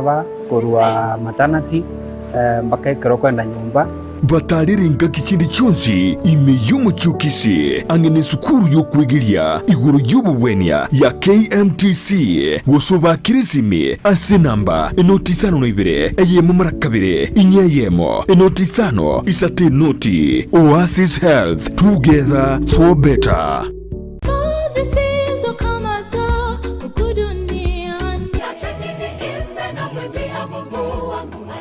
Aba korwa maternity mpaka ekero okoenda nyomba. Batarere engaki chinde chionsi ime y'omochie o Kisii, ang'e nesukuru y'okwegeria igoro y'obogwenia ya KMTC, gose obakere esimi ase enamba enoti isano na ibere, eyemo mara kabere, inye eyemo, enoti isano, isato enoti. Oasis Health, together for better.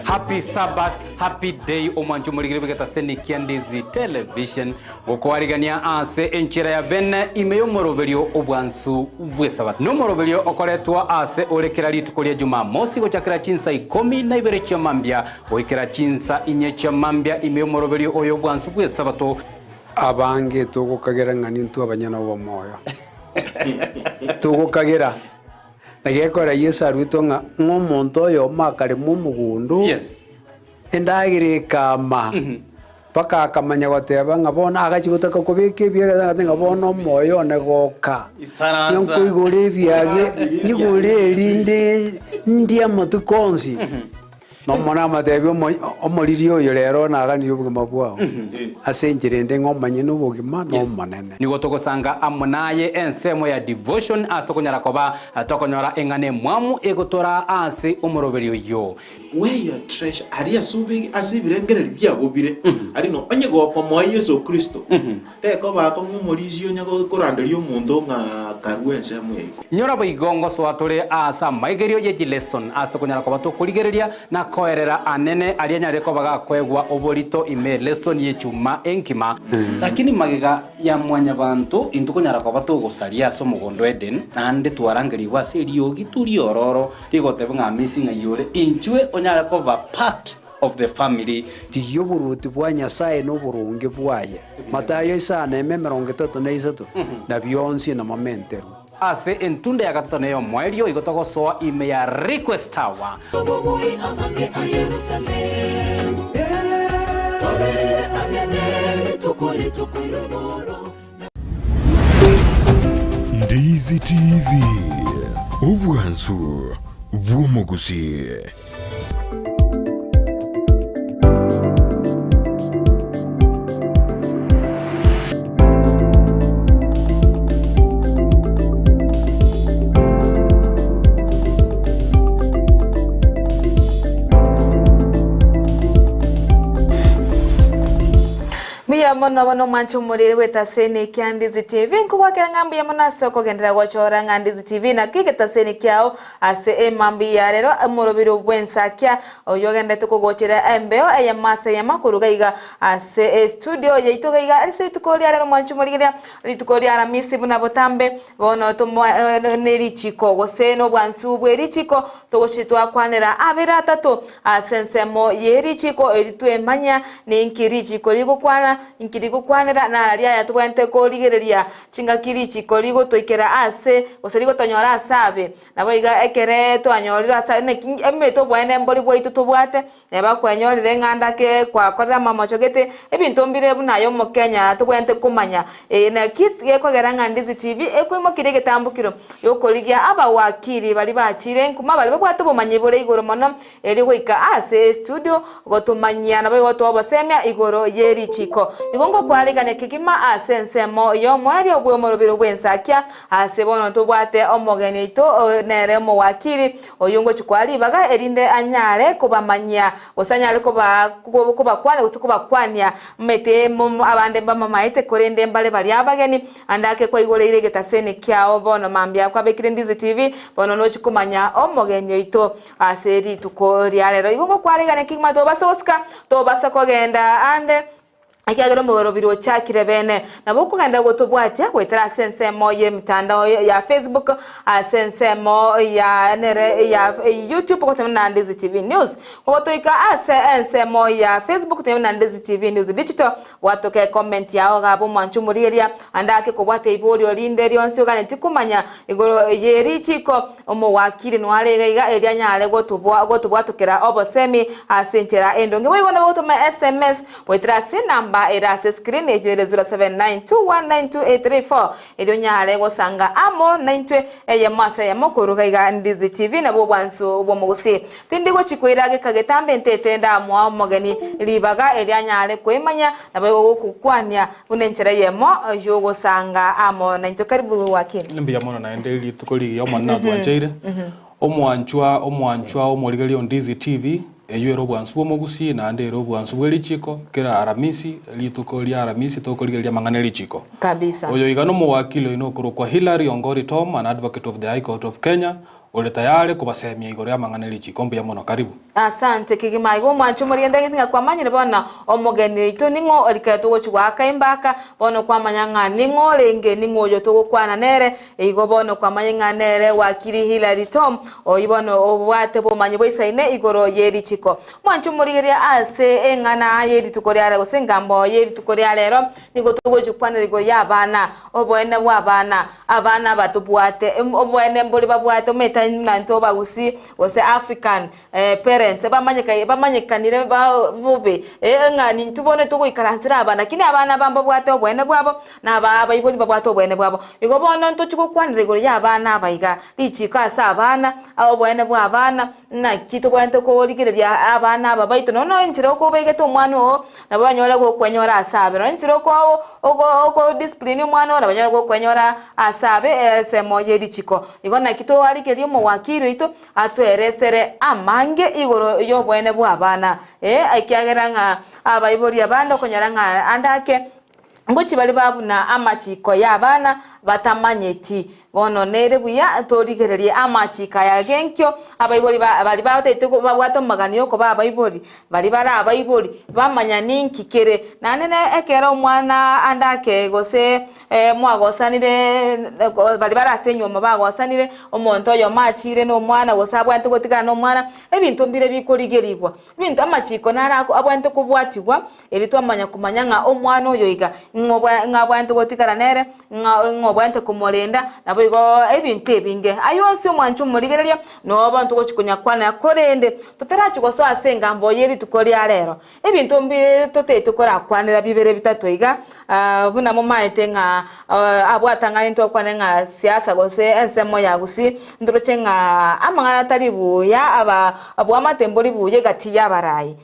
Happy Sabbath, happy day omwancho omorigire bw'egetaseni kia Ndizi Television gokoarigania ase enchera ya bene ime y'omoroberio obwansu bw'esabato. Nomoroberio okoretwa ase ore kera rituko ria Jumamosi gochakera chinsa ikomi na ibere chia mambia goikera chinsa inye chia mambia ime y'omoroberio oyo obwansu bw'esabato. Abange togokagera ng'a nintwe abanyene obomoyo. Togokagera. Na gekogera Yeso aruetwe ng'a ng'a omonto oyomo akarema omogondo, Yes. endagera ekama, mpaka akamanya goteba ng'a bono agachia gotaka kobeka ebiage agateba ng'a bono omoyo one goka. Isaransa. Nkoigora ebiage, nyigore erinde ndie amatuko onsi. Nomonene amoteebie, Omoriri oyo rero naganirie obogima bwao, ase enchera ende ng'a omanye nobogima n'Omonene. Nigo togosanga amo naye ensemo ya devotion ase tokonyara koba tokonyora eng'ana emwamu egotoraa ase omoroberi oyio. Where your treasure, aria ase obe ase ebirengererio biago bire, aria ng'a onye gokomoa Yeso Kristo, Tekoba akong'u omorisia onye koranderia omonto ng'a karue ensemo ya iko. Nyora boigo ngosoa tore aase amaigerio ye chileson ase tokonyara koba tokorigereria na koerera anene aria anyare koba gakoegwa oborito ime lesson y'echuma enkima. Lakini magega ya mwanyabanto intwe konyara koba togosaria ase omogondo Eden, naende twarangerigwe ase eriogi tu riororo rigoteba ng'a amesi ng'ai ore, inchwe onyare koba part of the family. Rigia oboruoti bwa Nyasae na oboronge bwaye, Matayo isano eme 33, na bionsi namamenterwe. Ase entunda ya gatato na ey'omoerio igo togosoa ime ya Request Tower. Obobui amange a Yerusalemu, Toberere ang'e ne rituko rituko ri'omoro. Ndizi TV, obwansu bw'omogusii. Mbuya mono bono omwanche omorere bw'etaseni kia Ndizi TV. Nkogwakera ng'a mbuya mono ase okogenderera gochora ng'a Ndizi TV naki egetaseni kiao ase emambia ya rero omorobiri bw'ensakia oyio ogenderete kogochera embeo eyemo ase eyemo koruga iga ase estudio yaito iga iga ase rituko ria rero omwanche omorigereria rituko ria Aramisi buna botambe bono tomoa nerichiko gose nobwansu bw'erichiko togochi twakwanera abere atato Ase ensemo ye richiiko eri twemanya ninki richiiko rigokwana, inki rigokwanera, nararia aya tobwenerete korigereria chingaki richiiko rigotoikera ase, gose rigotonyora ase abe. Naboigo ekere twanyorire ase abe, naki emete oboene mbori bwaito tobwate, neba kwenyorire ng'a ndake gwakorire amamocho gete, ebinto mbire buna aye omokenya tobwenerete komanya. Eye naki gekogera ng'a Ndizi TV ekoimokirie egetambokero gi'okorigia abawakili baria bachiire nkuma baria babwate obomanyi bore igoro mono erio goika ase estudio gotomanyia naboigo gotoa obosemia igoro ye richiko. Igo ngokwarigania kegima ase ensemo y'omoerio bw'omorobiro bw'ensakia ase bono ntobwate omogeni oito nere omowakili oyio ngochia koa ribaga erinde anyare kobamanyia gose anyare kobakwania gose kobakwania Omanyete abande mbamamaete, korende mbare baria abageni. Ande ake kwaigoreire egetaseni kiao bono mambia kwabekire Ndizi TV, bono nochi komanya omogeni oito ase rituko ria rero. Igo ngokwaregania kegima tobasa gosuka, tobasa kogenda ande, ekiagera omorobiri ochakire bene. Nabo okogenda gotobwatia goetera ase ensemo y'emitandao ya Facebook, ase ensemo ya nere ya YouTube gose buna Ndizi TV News. Gotoika ase ensemo ya Facebook tonya buna Ndezi TV News Digital, gwatoka ecomment yao iga abwo omwancho omorigeria ande ake kobwata iborio rinde rionsi oganetie komanya igoro ye richiko omowakili noare iga iga erio anyare gotobwatokera obosemi ase enchera endonge. Boigo nabo gotoma SMS goetera ase enamba. enamba ere ase screen eyio ere 0792192834 erio onyare gosanga amo naintwe eyemo ase eyemo koruga iga Ndizi TV nabwo obwansu bw'omogusii. Tindi gochi koira geka getambe ntete ndamoa omogeni ribaga erio anyare koimanya naboigo gokokwania buna enchera eyemo y'ogosanga amo naintwe. Karibu wakili. Mbuya mono naende rituko rigiya Omonene atwancheire. Omwanchwa, omwanchwa omorigereria o Ndizi TV, eywo ere obwansu bw'omogusii naende ere obwansu bwe richiko, kera Aramisi, rituko ria Aramisi tokorigereria amang'ana e richiko. Kabisa. Oyo iga nomowakili oino okorokwa Hillary Ongori Tom, an advocate of the High Court of Kenya, ore tayare kobasemia igoro y'amang'ana e richiko. Mbuya mono, karibu. Asante kegima igo omwanche omorigereria ng'a kwamanyire bono omogeni oito ning'o orikare togochia goaka embaka, bono kwamanya ng'a ning'o orenge, ning'o oyo togokwana nere, igo bono kwamanya ng'a nere wakili Hillary Tom, oyio bono obwate bomanyi boisaine igoro ye richiko. Omwanche omorigereria ase eng'ana ye rituko ria rero gose engambo ye rituko ria rero, nigo togochia gokwanera igoro y'abana, oboene bw'abana, abana aba tobwate, oboene mbore babwate omanyete buna intwe abagusii gose African parents bamanyekanire bobe ng'a intwe bono togoikaransera abana lakini abana aba mbabwate oboene bwabo na abaibori mbabwate oboene bwabo. Igo bono ntochie gokwanera igoro ya abana aba iga, richiko ase abana, oboene bwa abana, naki tobwenerete korigereria abana aba baito nonya na enchera okobegete omwana oo nabo banyore gokwenyora ase abe, nonya enchera oko discipline omwana oo nabo anyore gokwenyora ase abe ensemo ye richiko. Igo naki toarigererie omowakili oito Atweresere amange igoro y'oboene bw'abana, ee, ekiagera ng'a abaibori abande okonyora ng'a ande ake ngochia bare babuna amachiko y'abana batamanyeti. Bono nere buya torigererie amachiko aya agenkio, abaibori baria batagete babwate omogani okoba abaibori, baria bare abaibori bamanya ninki kere. Naende ekero omwana ande ake gose Mwagosanire, baria bare ase enyuomo bagosanire, omonto oyomo achiire nomwana, gose abwenerete gotigana nomwana, ebinto mbire bikorigerigwa. Ebinto amachiko naro abwenerete kobwatigwa, erio twamanya komanya ng'a omwana oyo iga, ng'o ng'a abwenerete gotigana nere, ng'a ng'o obwenerete komorenda, naboigo ebinto ebinge. Ayio onsi omwanche omorigereria, nobo ntogochi konyakwanera, korende totarachia gosoa ase engambo ye rituko ria rero, Ebinto mbire totaete korakwanera bibere bitato iga, buna momaete ng'a abwo atang'ani ntokwane ng'a siasa gose ensemo ya Gusii, ntoroche ng'a amang'ana atari buya aba abwamate mbori buya egati y'abarai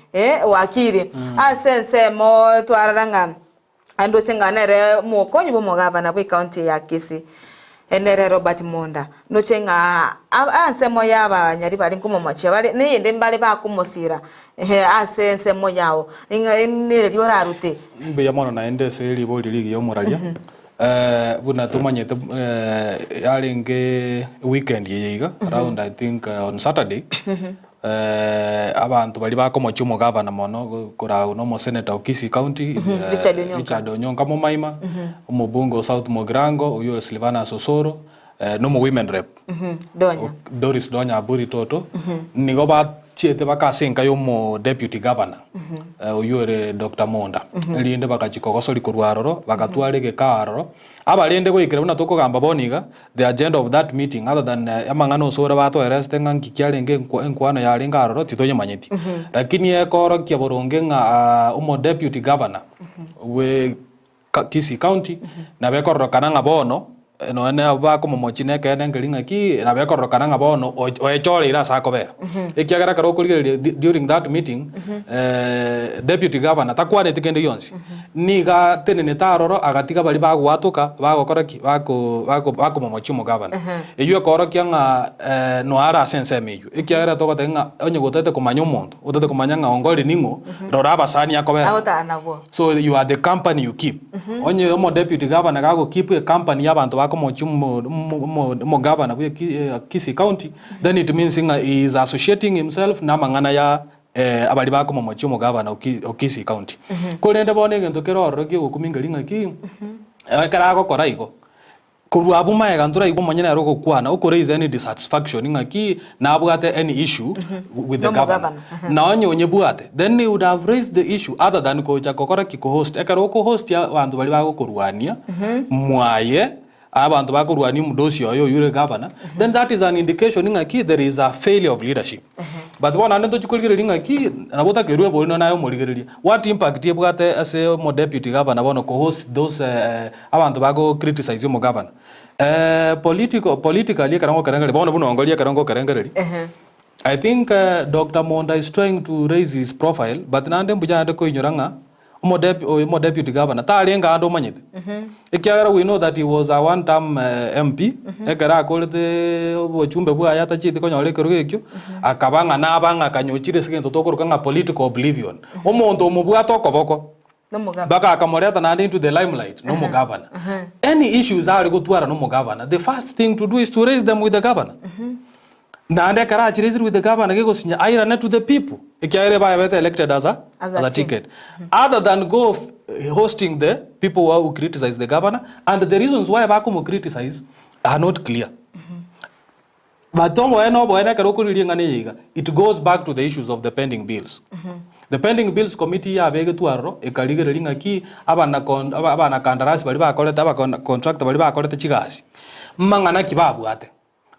wakili. Ase ensemo twarora ng'a ndoche ng'a nere omokonyi bw'omogavana bw'ecounty ya Kisii. Nere Robert Monda, ndoche ng'a ansemo y'abanyari bare nkomomochia bare, neyende mbare bakomosira ase ensemo yao, ng'a nereri orarute. Mbuya mono naende ase ribori rigiya omoraria. Buna tomanyete yarenge weekend eye iga around I think on Saturday Abanto baria bakomochia omogavana mono koragwa na omoseneta o Kisii County Richard Onyonka. Richard Onyonka Momaima, omobunge o South Mugirango oyio ore Silvanus Osoro, na omo women rep Donya. Doris Donya Aburi Toto, nigo bachiete baka ase enka ya omo deputy governor oyio ore Doctor Monda, erinde bagachia kogosoria korwa aroro, bagatwara egekao aroro. Abarende goikera buna tokogamba bono iga, The agenda of that meeting other than amang'ana osore batoeresete ng'a nki kiarenge enkwano yarenge aroro titoyemanyeti. Lakini ekorokia boronge ng'a omo deputy governor bwe Kisii county nabo ekororokana ng'a bono nonya na abwo bakomomochia na ekeene nkeri ng'aki nabo ekororokana ng'a bono oechoreire ase akobera. Ekiagera ekero okorigereria during that meeting deputy governor takwaneti kende gionsi. Nigo atenenete aroro, agatiga baria bagoatoka, bagokora ki? Bako, bako, bakomomochia omogabana. Eyio ekoorokia ng'a noe are ase ensemo eyio. Ekiagera togoteba ng'a onye gotagete komanya omonto, otagete komanya ng'a ongori ning'o, rora abasani akobera nabwo. Agotara nabwo. So you are the company you keep. Onye omo deputy governor gago keep ecompany ya abanto bakomochia omo, omo, omo, omogabana bwe Kisii county, then it means ng'a he is associating himself na amang'ana ya abaria bakomomochia omogabana o Kisii County. Korende bono egento kere ororo ki'ogokumia nkeri ng'aki, ekero agokora igo, korwa abwo magega ntoraigwe omonyene ere ogokwana, oko raise any dissatisfaction ng'aki nabwate any issue with the governor. Nomogabana. Na onye onyebwate, then he would have raised the issue other than gocha gokora ki? Ko host. Ekero oko host abanto baria bagokorwania, mwaye. Abanto bakorwania omodosi oye oyio ore gavana, then that is an indication ng'aki there is a failure of leadership. But bono naende ntochi korigereria ng'aki, nabo otakerwe ebori nonya naye omorigereria, what impact ebwate ase omo deputy governor bono ko host those abanto bago criticize omogavana. Political politically ekero ngokerengereria, bono buna ongoria ekero ngokerengereria, I think Doctor Monda is trying to raise his profile but naende mbuya naende koinyora ng'a omo oyo omo deputy governor tarenge ande omanyete. Ekiagera we know that he was a one term MP, ekero akorete obochumbe bwaye atachieti konyora ekerogo ekio, akaba ng'a naba ng'a akanyochire ase egento tokoroka ng'a political oblivion. Omonto omobwate okoboko, mpaka akamoreta naende into the limelight na omogavana. Any issues are gotwara na omogavana, the first thing to do is to raise them with the governor. Naende ekero achiraisire with the governor gegosinya airane to the people, ekiagera ebayebete elected as a, As as a a team. ticket. Other than go hosting the people who criticize the governor and the reasons why bakomo criticize are not clear. But oboene oboene ekero okorigereria eng'ana eye iga, it goes back to the issues of the pending bills. The pending bills committee yabegetwe aroro ekarigereria ng'aki abana con abana kandarasi baria bakorete aba contractor baria bakorete chigasi, mang'ana ki babwate.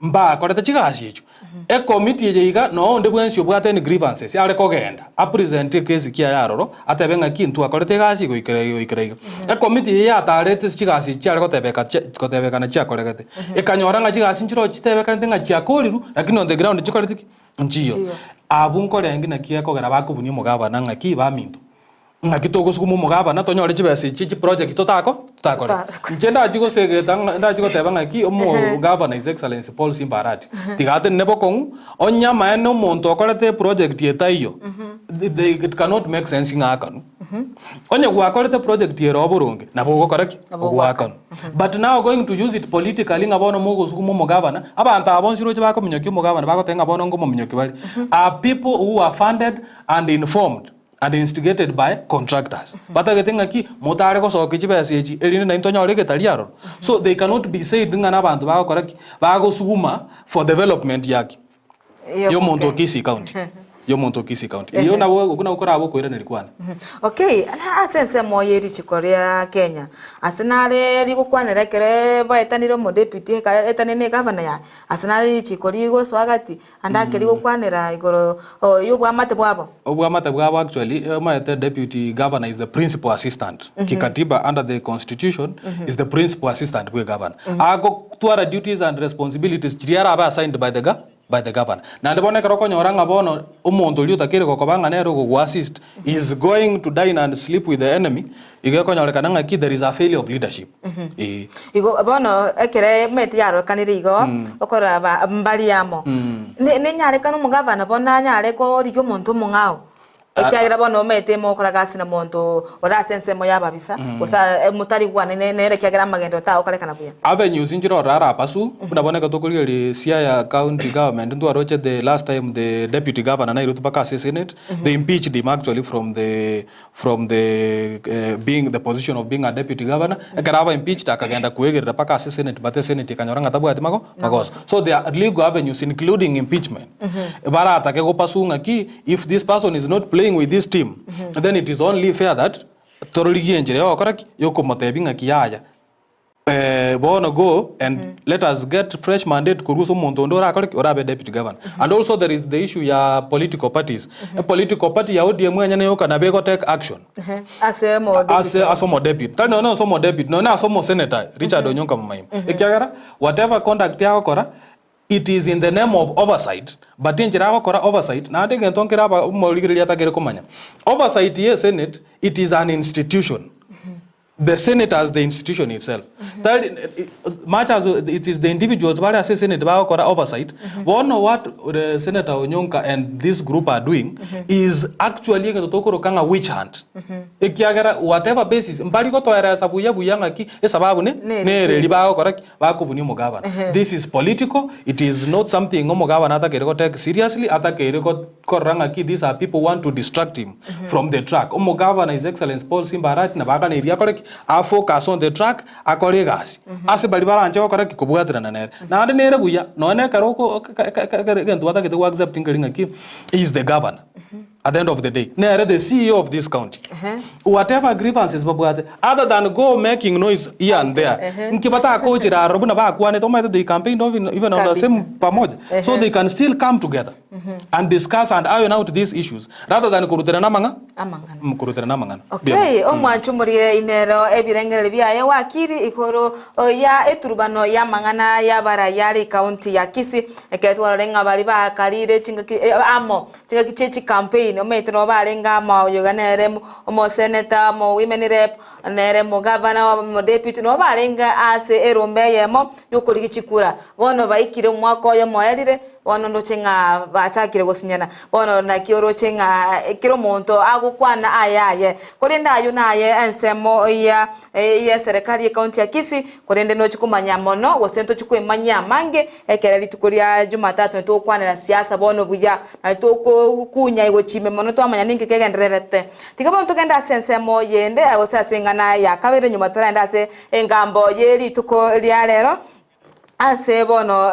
Mbakorete chigasi echio. Ekomiti eye iga noo onde bwensi obwate any grievances are kogenda a present ekesi kiaye aroro atebe ng'aki ntwakorete egasi goikera iga goikera iga. Ekomiti eye yatarete ase chigasi echi chiare gotebeka chia gotebekana chiakoregete. Ekanyora ng'a chigasi nchiroo chitebekanete ng'a chiakorirwe lakini on the ground nchikoreti ki? Nchiyo. Abwo nkorenge naki gekogera bakobunia omogabana ng'aki baminto. Ng'aki togosuguma omogabana tonyore chibesa echi chiproject totako totakore. Inche ndachie gosegeta ng'a ndachie goteba ng'aki omogavana His Excellency Paul Simba Arati, tiga atenene bokong'u, onye amaene omonto okorete eproject etaiyo, they it cannot make sense ng'a akanwe. Onye gwakorete project ere oboronge, nabo ogokora ki? Ogoakanwa. But now going to use it politically ng'a bono mogosuguma omogavana, abanto aba bonsi roche bakominyokia omogavana bagoteba ng'a bono nkomominyokia bare, are people who are funded and informed. and instigated by contractors batagete ng'aki motare gosokia chibesa echi erinde naintwe tonyore egetari aroro so they cannot be said ng'a nabanto bagokora ki bagosuguma for development ya ki ya omonto o Kisii county ya omonto o Kisii county eyio nabo okwo nabo korabe okoiraneria kwane. Okay, na ase ensemo ye richiko ria Kenya, ase nare rigokwanera ekero baetanire omodeputy ekare etanene egavana yaye, ase nare richiko rigosoa gati, Ande akeria gokwanera igoro y'oboamate bwabo. Oboamate bwabo actually omanyete deputy governor is the principal assistant kikatiba under the constitution is the principal assistant bwe governor agotwara duties and responsibilities chiria arabe assigned by the by the governor naende bono ekero okonyora ng'a bono omonto oria otakeire gokoba ng'a nere ogogo assist is going to dine and sleep with the enemy igo ekonyorekana ng'aki there is a failure of leadership Ee. Igo bono ekero emete yarorekanire igo, okorora ba mbari amo, ne nenyarekane omogavana bono anyare korigia omonto omong'ao, ekiagera bono omanyete mogokora gasi na monto ore ase ensemo y'ababisa, gose aa motarigwane ne nere ekiagera amagenderero tagokorekana buya. Avenues nchire ororo are abasu, buna bono ekero tokorigereria Siaya county government ntwaroche the last time the deputy governor nairetwe mpaka ase esenate, they impeached him actually from the from the being the position of being a deputy governor, ekero aba impeached akagenda koegerera mpaka ase senate but esenate ekanyora ng'a tabwati mago magoso. So there are legal avenues including impeachment baratake go pursue ng'aki if this person is not playing with this team then it is only fair that tororigie enchera yogokora ki yokomotebia ng'aki yaya Bono go and let us get fresh mandate korwa ase omonto onde orakore ki? Orabe deputy governor. And also there is the issue ya political parties. E political party ya ODM enyene yoka nabo ego take action. Ase omo deputy. Ase ase omo deputy. Tari nonya ase omo deputy, nonya ase omo senator Richard Onyonka Momaima. Ekiagera whatever conduct agokora it is in the name of oversight, but enchera agokora oversight naende egento nkere aba omorigereria atagere komanya. Oversight ye senate it is an institution. The senate as the institution itself tari much as it is the individuals bare ase senate bagokora oversight bono what the senator Onyonka and this group are doing is actually egento tokoroka ng'a witch hunt ekiagera whatever basis mbari gotoeresa buya buya ng'aki esababu ne Nere nere eri bagokora ki bakobunia omogabana this is political it is not something omogabana atakeire go take seriously atakeire go Korora ng'aki these are people want to distract him from the track. Omogavana His Excellency Paul Simba Arati nabo aganeirie akore ki? A focus on the track akore egasi. Ase baria baranche gokora ki? Kobwaterana nere. Naende nere buya nonya na ekero oko ekero egento batagete go accept nkeri ng'aki he is the governor. At the end of the day nere the CEO of this county. Whatever grievances babwate other than go making noise here and there nki batakochera aroro buna bakwanete omanyete they campaigned even, even on the same pamoja so they can still come together and discuss and iron out these issues rather than koruterana amang'a Amang'ana. Mm, koruterana amang'ana. Okay, omwancho omorire inero ebirengererio biaye wakiri igoro ya eturubano y'amang'ana y'abarai are ekaunti ya Kisii ekero twarorire ng'a baria bakarire chingaki amo Chingaki chie chicampaign, omanyete nabo barenge amo oyo iga nere omoseneta, omo women rep, nere omogavana, omodeputy, nabo barenge ase erombe eyemo yokorigia chikura. Bono baikire omwaka oyomo oerire, bono ndoche ng'a basakire gosinyana. Bono naki oroche ng'a kera omonto agokwana aye aye. Korende ayio naye ensemo ya y'eserekari y'ecounty ya Kisii, korende nochi komanya mono gose ntochi kwemanyia amange Ekero rituko ria Jumatatu nitogokwanera siasa bono buya, na nitogokunya egochime mono twamanya ninki kegendererete. Tiga bono togende ase ensemo yende gose ase eng'ana ya kabere nyuma toragende ase engambo ye rituko ria rero ase bono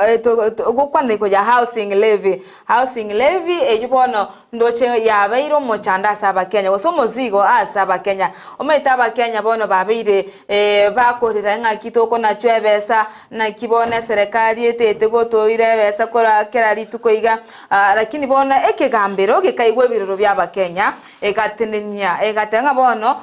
gokwanera igoro ya housing levy. Housing levy eyio bono ndoche yabeire omochando ase abakenya gose omozigo ase abakenya. Omanyete abakenya bono babeire bakorera ng'aki tokonachwa ebesa Naki bono eserekari etete gotoira ebesa korwa kera rituko iga? Lakini bono ekegambero gekaigwa ebiroro bi'Abakenya, egatenenia, egateba ng'a bono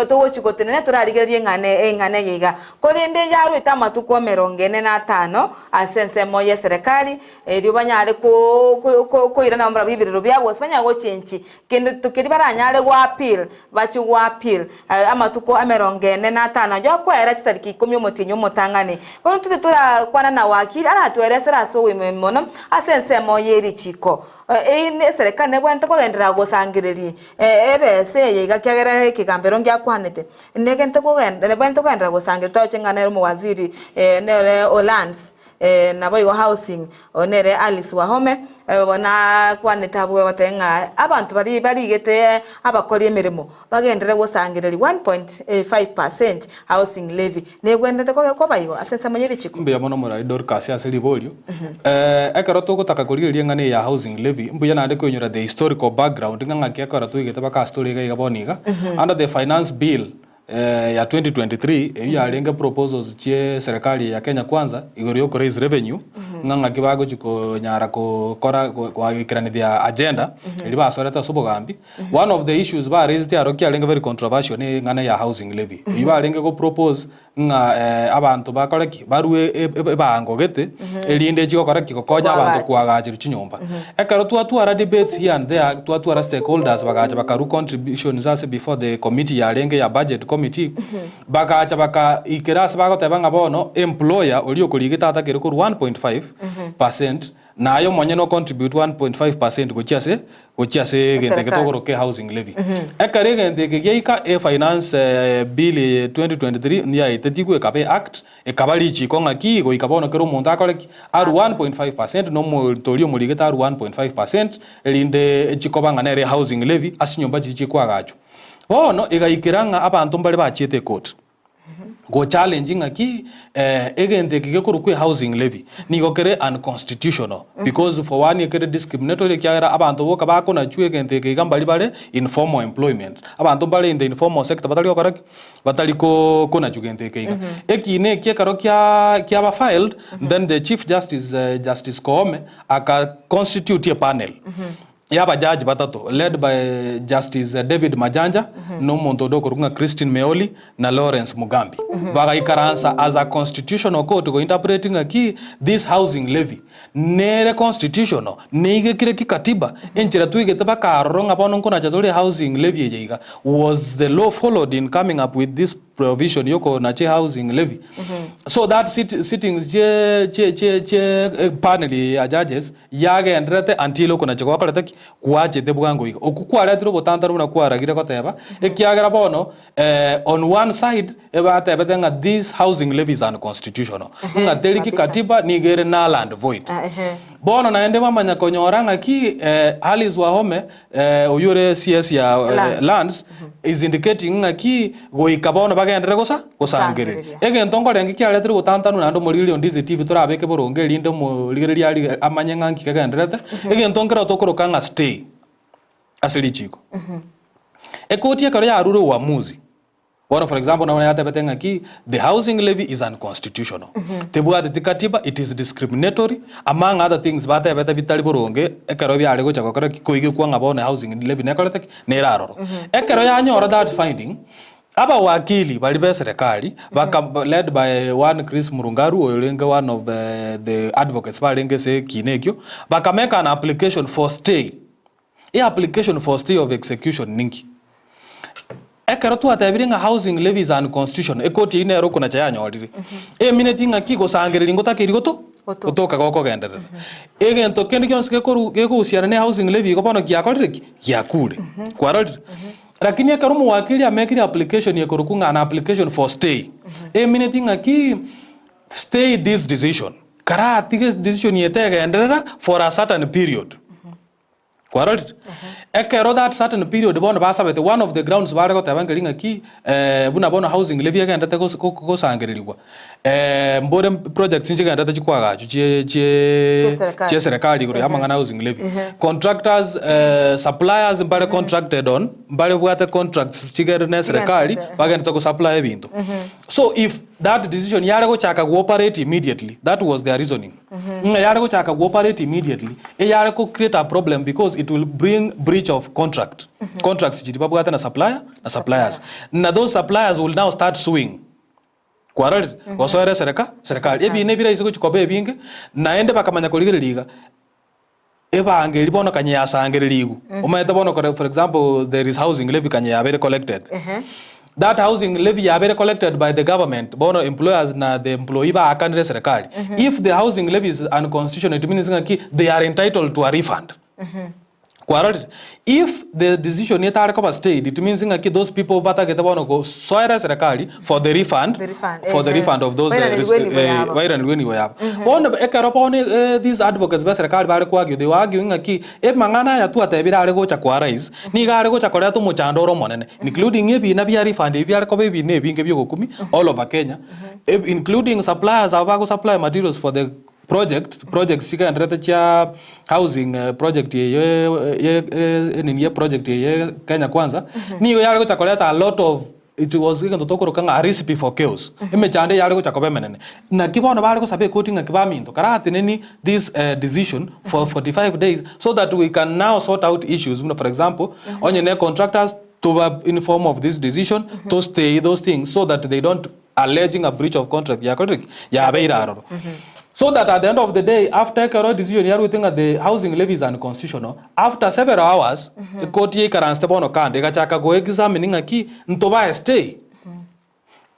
togochia gotenena torarigererie eng'ana eng'ana eye iga. Korende yarwete amatuko emerongo ene na atano ase ensemo y'eserekari, erio banyare koirana barabwo ebirero biabo gose banyare gochenchi kende keria baranyare go appeal, Bachie goappeal amatuko emerongo ene na atano ayio akoera chitariki ikomi omotienyi omotang'ani. Bono tite torakwana na wakili aratoeresere ase oboime mono ase ensemo ye richiko. Eserekari nebwenerete kogenderera gosangereria ebesa eye iga kiagera ekegambero ngiakwanete. Negente nebwenerete kogenderera gosangereria toroche ng'a nere omowaziri nere o lands Naboigo Housing, oyo nere Alice Wahome, nakwanete abwo agoteba ng'a abanto baria barigete abakori emeremo bagenderere gosangereria 1.5% housing levy. Nebwenerete koba igo ase ensemo ye richiko? Mbuya mono Morai Dorcas ase riborio. Ekero togotaka korigereria eng'ana eye ya housing levy, mbuya naende koinyora the historical background ng'a ng'aki ekero twaigete mpaka ase tore iga iga bono iga. Under the finance bill, ya 2023 eyio yarenge proposals chie serikali ya Kenya Kwanza igoro ya okoraise revenue ng'a ng'aki bagochi konyara kokora goikeranithia agenda eria basorete ase obogambi. One of the issues baraisete aro kiarenge very controversial ne eng'ana ya housing levy. Eyio barenge go propose ng'a abanto bakore ki? Barue ebango gete erinde echi gokora ki? Gokonya abanto koagacherwa chinyomba. Ekero twatwara debates here and there, twatwara stakeholders bagacha bakarua contributions ase before the committee yarenge ya budget committee, bagacha bakaikera ase bagoteba ng'a bono employer oria okorigete atakere korwa 1.5 percent, naye omonyene o contribute 1.5 percent gochia ase gochia ase egento eke Eserekari. tokoroka ehousing levy. Ekero egento eke giaika, efinance bill eye 2023 yaetetigwe ekaba eact, Ekaba richiiko ng'aki goika bono kera omonto akore ki? Arue 1.5 percent, na omonto oria omorigete arue 1.5 percent, erinde chikoba ng'a nere housing levy ase chinyomba chiria chikoagachwa. Bono egaikera ng'a abanto mbare bachiete ecourt go challenge ng'aki egento eke gekorokwa ehousing levy nigo kere unconstitutional because for one ekere discriminatory ekiagera abanto boka bakonachwa egento eke iga mbari bare in formal employment. Abanto mbare in the informal sector batari gokora ki? Batari ko konachwa gento eke iga. Ekiina eki ekero kia kiaba filed, then the Chief Justice, Justice Koome, aka constitute a panel ya abajaji batato led by Justice David Majanja, na omonto onde okorokwa ng'a Christine Meoli, na Lawrence Mugambi. Bagaikaransa as a constitutional court go interpret ng'aki this housing levy Nere constitutional, neigekire ki katiba, enchera twaigete baka aroro ng'a bono nkonacha tore housing levy eye iga, was the law followed in coming up with this provision yokonacha ehousing levy? So that sit, sittings chie chie chie chie panel eye ya judges yagendererete until okonacha gwakorete ki? Gwachete bwango iga. Okwo kwaretire obotantanu buna kwaragire goteba, ekiagera bono On one side ebatebete ng'a this housing levy is unconstitutional, ng'a teri kikatiba nigo ere null and void. Bono naende bamanya konyora ng'aki Alice Wahome oyio ore CS ya Lands is indicating ng'aki goika bono bagenderere gosa gosangereria. Egento nkorenge kiaretire obotantanwa naende omorigereria o Ndizi TV torabeke boronge erinde omorigereria arie amanye ng'a nki kegendererete, egento nkero tokoroka ng'a stay. Ase richiko. Ekoti ekero yarure uamuzi, bono for example nabo yatebete ng'aki the housing levy is unconstitutional, tebwateti katiba, it is discriminatory, among other things batebete bitari boronge ekero biare gocha gokora ki? Koigekwa ng'a bono housing levy nekorete ki? Nere aroro. Ekero yanyora that finding, abawakili baria be serikali baka led by one Chris Murungaru oyorenge one of the advocates barenge ase ekina ekio, baka make an application for stay. Eapplication for stay of execution ninki? Ekero twatebire ng'a housing levy is unconstitutional, ekoti eyio nero okonacha yanyorire. Emineti ng'aki gosangereria ngotakeiri goto gotoka gokogenderera. Egento kende gionsi gekoru gekohusiana ne housing levy igo bono giakorire ki? Giakure. Kwarorire? Lakini ekero omowakili amekire application ekorokwa ng'a an application for stay, emineti ng'aki stay this decision. Karatige decision eye tegenderera for a certain period. Kwarorire? Ekero that certain period bono basabete, one of the grounds bare goteba nkeri ng'aki, buna bono housing levy egenderete gos- go- gosangererigwa, mbore projects nchigenderete chikwagachwa chie chie Chieserikali. chieserikali igoro ya amang'ana housing levy. Contractors, suppliers mbare contracted on, mbare bwate contracts chigere na eserikali, Chigenderete, bagenderete gosupply ebinto. So if that decision yare gochaka gooperate immediately, that was their reasoning, ng'a yare gochaka gooperate immediately, eyare ko create a problem because it will bring breach of contract, contracts chiria babwate na supplier, na suppliers. Na those suppliers will now start suing. Kwarorire? Gosoera esereka, serikali. Ebina ebi rahisi gochia koba ebinge, naende bakamanya korigereria iga, Ebango eria bono kanye yasangererigwe, omanyete bono kore for example there is housing levy kanye yabeire collected. That housing levy yabeire collected by the government, bono employers na the employee baakanire eserekari. If the housing levy is unconstitutional it means ng'aki they are entitled to a refund. Kwarorire? If the decision etare koba stayed it means ng'aki those people batagete bono gosoera eserekari for the refund, The refund, for the ehe. refund of those Bairanerigwe enibo yabo. bairanerigwe enibo yabo. Bono ekero bono these advocates ba eserekari bare ko argue, they were arguing ng'aki emang'ana aya twatebire are gocha kwa rais, nigo are gocha koreta omochando ore omonene, including ebina bia refund ebi biare koba ebina ebinge bia ogokumia all over Kenya, including suppliers aba bago supply materials for the project, projects chigenderete chia housing project eye ye enini ye project eye Kenya Kwanza, nigo yare gocha koreta a lot of It was egento tokoroka ng'a a recipe for chaos. Emechando eyare gocha koba emenene. Naki bono bare gosaba ekoti ng'aki baminto karateneni this decision for 45 days so that we can now sort out issues buna for example onye ne contractors toba inform of this decision to stay those things so that they don't allege ng'a breach of contract yakorire ki? Yabeire aroro. So that at the end of the day after ekero decision yaruete ng'a the housing levy is unconstitutional, after several hours, ekoti yaikaransete bono kando egachaka go examine ng'aki ntobae stay.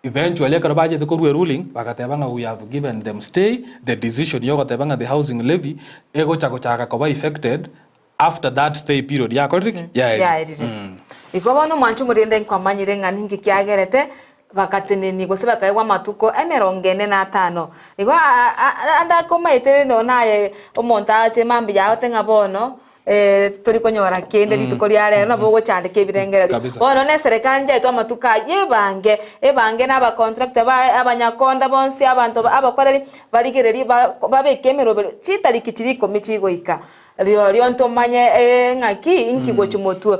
Eventually ekero bachete korwa eruling bagateba ng'a we have given them stay, the decision yogoteba ng'a the housing levy egocha gochaka koba effected after that stay period yakorire ki? Yaerire. Yaerire. Igo bono omwancho omorende nkwamanyire ng'a ninki kiagerete Bagatenenia gose bakaegwa amatuko emerongo ene na atano. Igo ande akomaete rende nonya naye omonto ache mambia agote ng'a bono tori konyora kende rituko ria rero nabo ogochandeka ebirengererio. Kabisa. Bono na eserekari nchaetwe amatuko ayio ebange, ebange na abacontractor baye, abanyakonda bonsi, abanto abakoreri, barigererie babeke emeroberi chitariki chiria ikomi chigoika. Rirorio ntomanye ng'aki inki gochia motwe.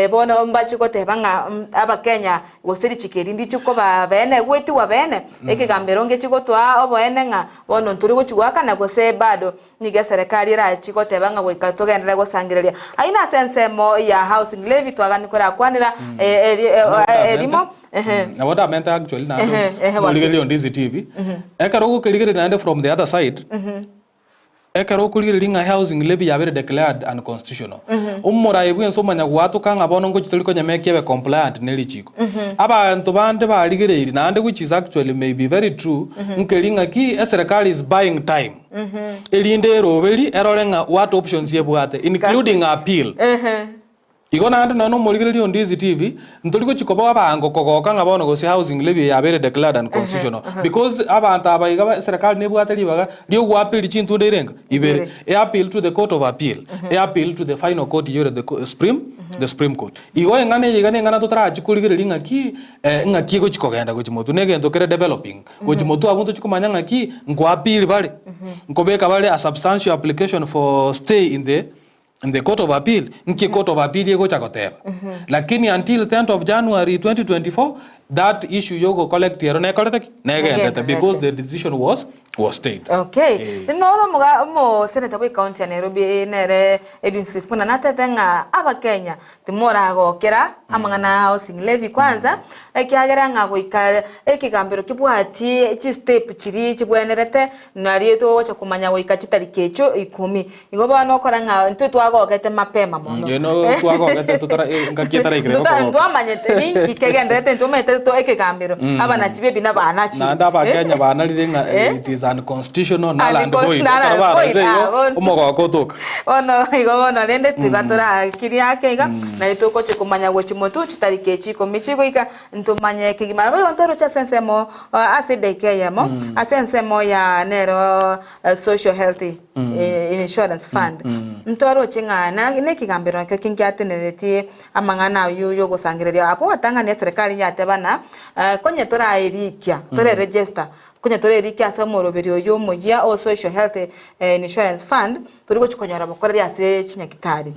Bono mbache goteba ng'a Abakenya gose richiko eri ndichi koba beene goetigwa beene, ekegambero ngechi gotoa oboene ng'a bono ntori gochia goakana gose bado nigo eserekari erachi goteba ng'a goika togenderere gosangereria. Ayio nase ensemo ya housing levy twagani korakwanera erimo. Nabo ndamente actually naende omorigereria onde CCTV, ekero ogokerigereria naende from the other side, Ekero okorigereria ng'a housing levy yabeire declared unconstitutional, omorai bwensi omanya goatoka ng'a bono ngochi tori konyemeka ebe compliant ne richiko. Abanto bande barigereirie naende which is actually may be very true, nkeri ng'aki eserekari is buying time erinde eroberi erore ng'a what options ebwate including appeal. Igo naende nonya nomorigereria o Ndizi TV, ntori gochia koba abango kogoka ng'a bono gose housing levy eye yabeire declared unconstitutional. Because abanto aba iga ba eserekari nebwate ribaga riogoappeal chintunda ere enga? Ibere. E appeal to the court of appeal, e appeal to the final court eyio ere the supreme, the supreme court. Igo eng'ana eye iga neng'ana totarachie korigereria ng'aki ng'aki egochia kogenda gochia motwe, na egento kere developing. Gochia motwe abwo ntochia komanya ng'aki, nkoappeal bare, nkobeka bare a substantial application for stay in the. In the court of appeal, nki court of appeal egocha goteba? Lakini until 10th of January 2024, that issue yogo collect ero nekorete ki? Negenderete because the decision was was stayed. Okay. Eh. Noro omoga omoseneta bwe county ya Nairobi nere Edwin Sifuna natete ng'a abakenya Timoragokera amang'ana a housing levy kwanza, ekiagera ng'a goika ekegambero kebwati chistep chiria chibwenerete nario togocha komanya goika chitariki echio ikomi. Igo bono okora ng'a intwe twagogete mapema mono. Eno twagogete totara engaki etaraikera Ntota- gokogoka. ntwamanyete ninki kegenderete ntwamanyete to ekegambero abanachi b'ebi nabanachi. Naende abakenya banarire ng'a Eh? it is unconstitutional null and Unco- void. null and Ekero void, bararire ah, igo, bono. omogoko otoka. Bono igo bono rende tiga torakirie ake iga, nario togochia komanya gochia motwe chitariki echi ikomi chigoika, ntomanye kegima. Nabo igo ntoroche ase ensemo ase edaika eyemo, ase ensemo ya nero Social Health Insurance Fund, ntoroche ng'a na nekegambero nakio ki ngiateneretie amang'ana aywo ya ogosangereria. Abwo gwatang'ani eserekari yateba ng'a konye toraerikia, tore register, Konya torerike ase omoroberio oyio omoyia o Social Health Insurance Fund, tori gochia konyora bokoreri ase chinyagitari.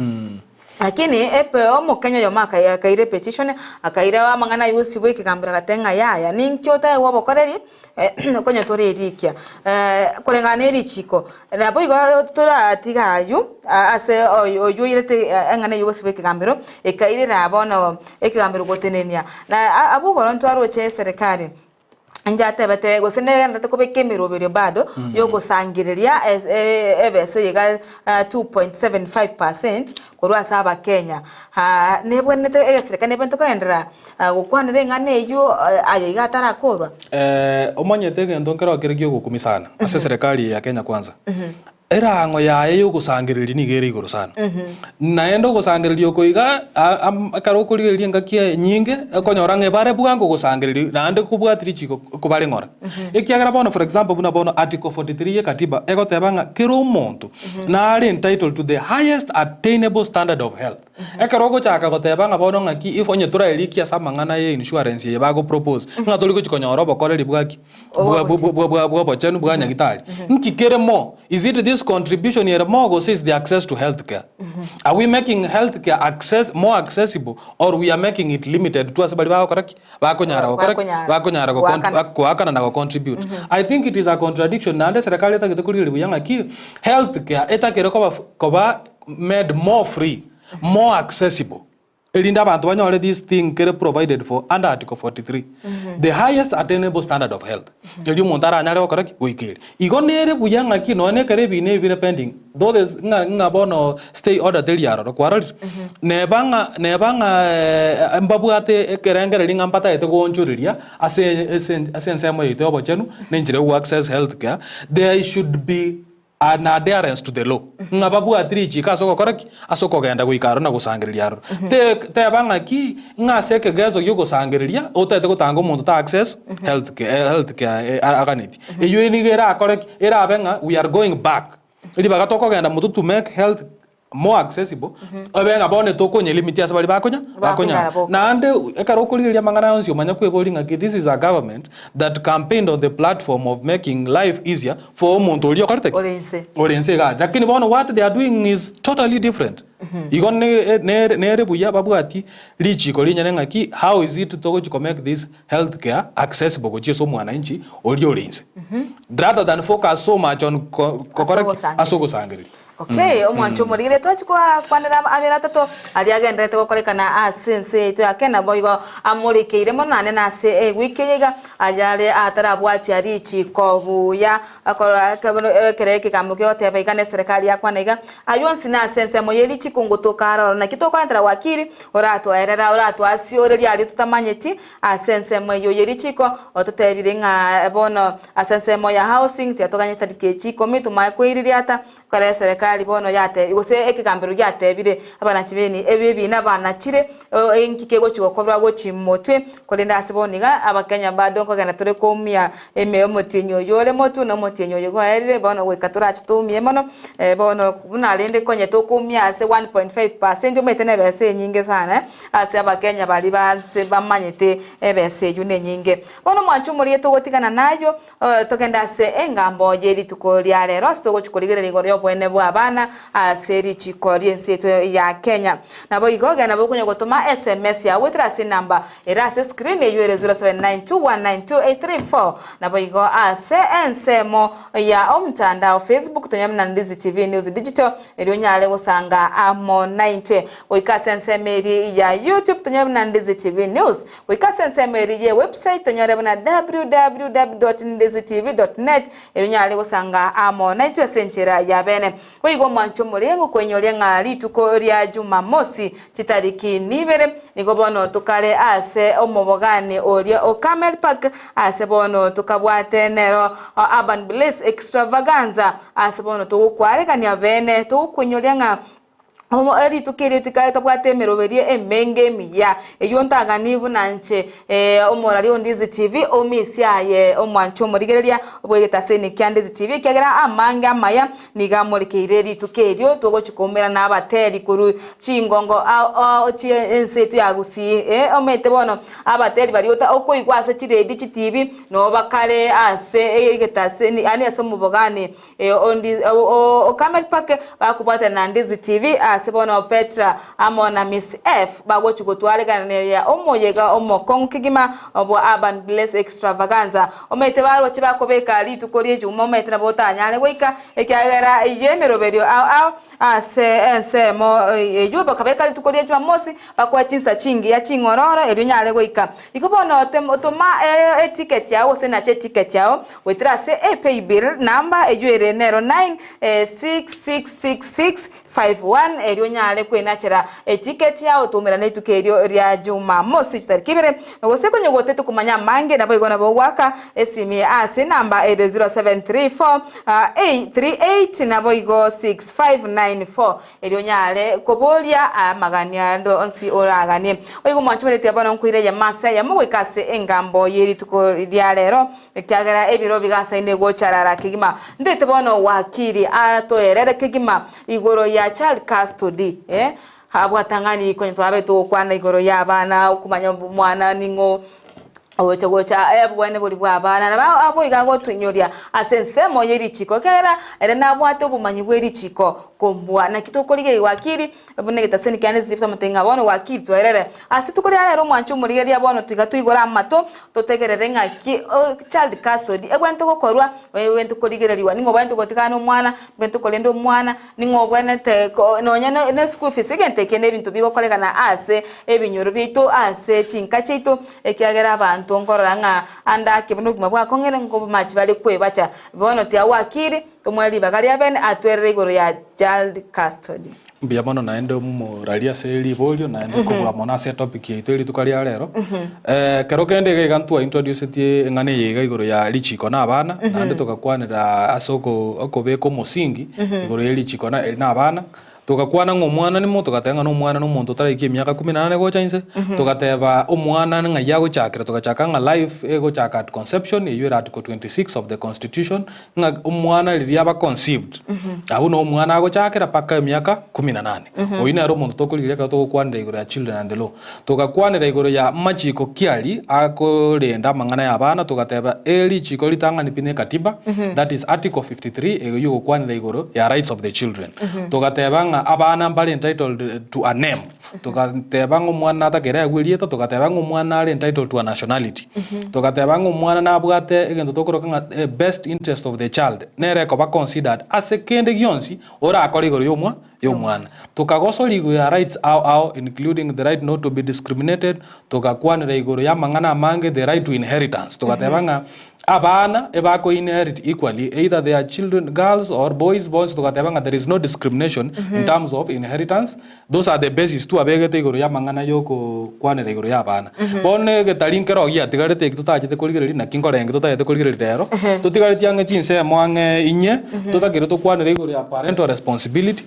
Lakini epe omokenya oyomo akaira epetition, akaira amang'ana ayio gose bwa ekegambero agateba ng'a yaya ninki otaegwe obokoreri konya torerikia. Koreng'ana na erichiko, naboigo toratiga aywo ase oywo oirete eng'ana eyio gose bwa ekegambero, ekairera bono ekegambero gotenenia. Na abwo igoro ntwaroche eserekari. Inche atebete, gose negenderete kobeka emeroberio bado y'ogosangereria ebesa eye iga 2.75 percent korwa ase abakenya. Nebwenerete egesereka nebwenerete kogenderera gokwanera eng'ana eywo aye iga atarakorwa? Omanyete egento nkero kere kiogokumia sana ase eserekari eye ya Kenya Kwanza. Erang'o yaye y'ogosangereria nigo ere igoro sana. Naende ogosangereria oko iga, ekero okorigereria engaki enyinge, okonyora ng'a ebare bwango gosangereria naende kobwati richiko kobare ng'ora. Ekiagera bono for example buna bono article 43 ye katiba egoteba ng'a kera omonto nare entitled to the highest attainable standard of health. Ekero ogochaka goteba ng'a bono ng'aki if onye toraerikie ase amang'ana ye insurance eye bago propose, ng'a tori gochi konyora obokoreri bwaki? Bw'obochenu bwa nyagitari. Nki kere more? Is it this contribution ere more gose is the access to health care? Are we making health care access, more accessible or we are making it limited to ase baria bagokora ki? Bakonyara gokora ki? Bakonyara goakana na gocontribute. I think it is a contradiction naende eserekari etagete korigereria buya ng'aki health care etakere koba koba made more free, more accessible. Erinde abanto banyore this thing kere provided for under article 43, the highest attainable standard of health, erio omonto aranyare gokora ki? Goika eria. Igo nere buya ng'aki nonya na ekero ebina ebi bire pending, though there's ng'a ng'a bono stay order teri aroro, kwarorire? Neba ng'a neba ng'a mbabwate ekerengererio ng'a mbatagete goonchoreria ase ase ase ensemo yaito ya obochenu, na enchera ya go access health care, there should be An adherence to the law, ng'a babwati richiiko ase ogokora ki? Ase okogenda goika aroro na gosangereria aroro. Te teba ng'aki ng'a ase ekegeso gi'ogosangereria otagete gotanga omonto ta access health care health care aganetie. Eyio nigo erakore ki? Erabe ng'a we are going back. Ribaga tokogenda motwe to make health more accessible, ebe ng'a bono tokonyelimit ase baria bakonya Bakonyara bakonyara. boka. Naende ekero okorigereria amang'ana aya onsi omanye kweboria ng'aki this is a government that campaigned on the platform of making life easier for omonto oria okorete ki? Ore inse. Ore inse iga. Lakini bono what they are doing is totally different. Igo ne nere nere buya babwati richiko rinyene ng'aki how is it togochi ko make this health care accessible gochia ase omwananchi oria ore inse. Rather than focus so much on ko kokora ki? Ase ogosangereria. Ase ogosangereria. Okay, omwancho omorigire twachia kwakwanera abere atato aria agenderete gokorekana ase ense yaito ya Kenya boigo amorekeire mono naende nase ewiki eye iga ayare atarabwatia richiko buya akorora ekero ekegambo kegoteba iga na eserekari yakwana iga aywo onsi nase ensemo ye richiko ngotoka aroro naki tokorentera wakili oratwaerera oratwasioreria aria totamanyeti ase ensemo eyio ye richiko ototebire ng'a bono ase ensemo ya housing tiatoganyete tariki echi ikomi tomanye koiririata Ekero eserekari bono yatebire, gose ekegambero giatebire abanachi b'eni ebi ebiina banachire, inki kegochi gokorwa gochi motwe, korende ase bono iga abakenya bado nkogenda tore koumia ime omotienyi oyio ore motwe na omotienyi oyo gwaerire bono goika torache toumie mono, bono buna rende konye tokoumia ase 1.5% omanyete na ebesa enyinge sana ase abakenya baria baanse bamanyete ebesa eyio nenyinge. Bono mwanche omorigia togotigana nayio. Togende ase engambo ye rituko ria rero ase togochia korigereria igoro y'oboene bwa. bw'abana ase richiko ri'ense yaito ya Kenya. Naboigo genda bokonya gotoma sms yao goetera ase enamba ere ase screen eyio ere 0792192834. Naboigo ase ensemo ya omtandao Facebook tonyore buna Ndizi TV News Digital erio onyare gosanga amo naintwe. Goika ase ensemo eria ya YouTube tonyore buna Ndizi TV News. Goika ase ensemo eria ye website tonyore buna www.ndizitv.net erio onyare gosanga amo naintwe ase enchera ya bene. Boigo omwanche omoreng'u koinyoria ng'a rituko ria Jumamosi chitariki nibere, nigo bono tokare ase omobogani oria o Carmel Park, ase bono tokabwate nero Urban Blaze Extravaganza, ase bono togokwaregania bene togokoinyoria ng'a rituko erio tikare kabwate emeroberio emenge emiya, eyio ntagani buna inche omorari o Ndizi TV omisia aye omwanche omorigereria bw'egetaseni kia Ndizi TV ekiagera amange amaya nigo amorekeire rituko erio togochia koumerana abateri korwa chingongo ao ao chie ense yaito ya Gusii omanyete bono abateri baria ota okoigwa ase chiredio chitibi nabo bakare ase egetaseni yaani ase omobogani O Camel Park bakobwatana na Ndizi TV ase bono Petra amo na Miss F bagochi gotwareganeria omoyega omokong'u kegima bwa Urban Blaze Extravaganza. Omanyete baroche bakobeka rituko ri'echuma omanyete nabo otanyare goika ekiagera y'emeroberio ao ao ase ensemo eyio bakabeka rituko ria Jumamosi bakoa chinsa chingiya ching'ororo erio onyare goika. Igo bono toma eticket yao gose nache eticket yao Goetera ase epaybill number eyio ere nero 9666651 erio onyare kwenachera eticket yao toumerane rituko erio ria Jumamosi chitariki ibere. Gose konye gotete komanya amange naboigo nabo ogoaka esimi ase enamba ere 0734 838 naboigo 6594 Erio onyare koboria amagania ande onsi oraganie. Oigwe omwancho bw'erieta bono nkoira eyemo ase eyemo goika ase engambo ye rituko ria rero, ekiagera ebiro bigasaine gocharara kegima. Ndete bono wakili atoerere kegima igoro ya child custody, eh, abwatang'ani konya twabete togokwana igoro ya abana, okomanya omwana ning'o Ogocha gocha obogwene boria bw'abana, nabo abwo iga agotoinyoria ase ensemo ye richiko, ekiagera ere nabwate obomanyi bwe richiko kobua. Naki tokorigereria wakili buna egetaseni kiane Ziph tomotebi ng'a bono wakili twerere ase rituko ria rero omwanche omorigereria bono tiga toigore amato totegerere ng'aki child custody ebwenerete gokorwa ebwenerete korigereriwa ning'o obwenerete gotigana na omwana obwenerete korenda omwana Ning'o obwenerete nonya ne school fees, egento eke nebinto bigokorekana ase ebinyoro biaito, ase chinka chiaito, ekiagera abanto nkorora ng'a ande ake buna obogima bwakong'ire nkobomachi bare kwebacha. Bono tiga gwakiri, tomoe ribaga ria bene atwerere igoro ya child custody. Mbuya mono naende omoraria ase riborio naende kobua mono ase etopic yaito rituko ria rero. Ekero kende iga iga ntwa introducetie eng'ana eye iga igoro ya richiko na abana naende togakwanera ase oko okobeka omosingi igoro ye richiko na na abana, togakwana ng'a omwana nimo togateba ng'a na omwana na omonto otaraikia emiaka kumi na nane gocha inse, togateba omwana ng'ai agochakera togachaka ng'a life egochaka at conception eywo ere article 26 of the constitution, ng'a omwana riria aba conceived, abwo na omwana agochakera mpaka emiaka kumi na nane. Oyio nere omonto tokorigereria ekero togokwanera igoro ya children and the law. Togakwanera igoro ya machiko ki aria akorenda amang'ana ya abana, togateba e richiko ritang'ani pi ne katiba, that is article 53 eyio egokwanera igoro ya rights of the children. Togateba ng'a abana mbare entitled to a name, Togateba ng'a omwana natakere aegwe erieta, togateba ng'a omwana are entitled to a nationality. Togateba ng'a omwana nabwate egento tokoroka ng'a best interest of the child, nere ekoba considered ase kende gionsi orakore igoro y'omwa y'omwana. Tokagosoria igoro ya rights ao ao including the right not to be discriminated, togakwanera igoro y'amang'ana amange, the right to inheritance. Togateba ng'a Abana ebako inherit equally either they are children girls or boys bonsi togateba ng'a there is no discrimination in terms of inheritance those are the basis twabegete igoro y'amang'ana y'okokwanera igoro y'abana. Bono egetari nkero giatigarete eki totachete korigereria naki nkorenge totagete korigereria rero totigaretie ang'e chinsemo ang'e inye totakire tokwanere igoro ya parental responsibility.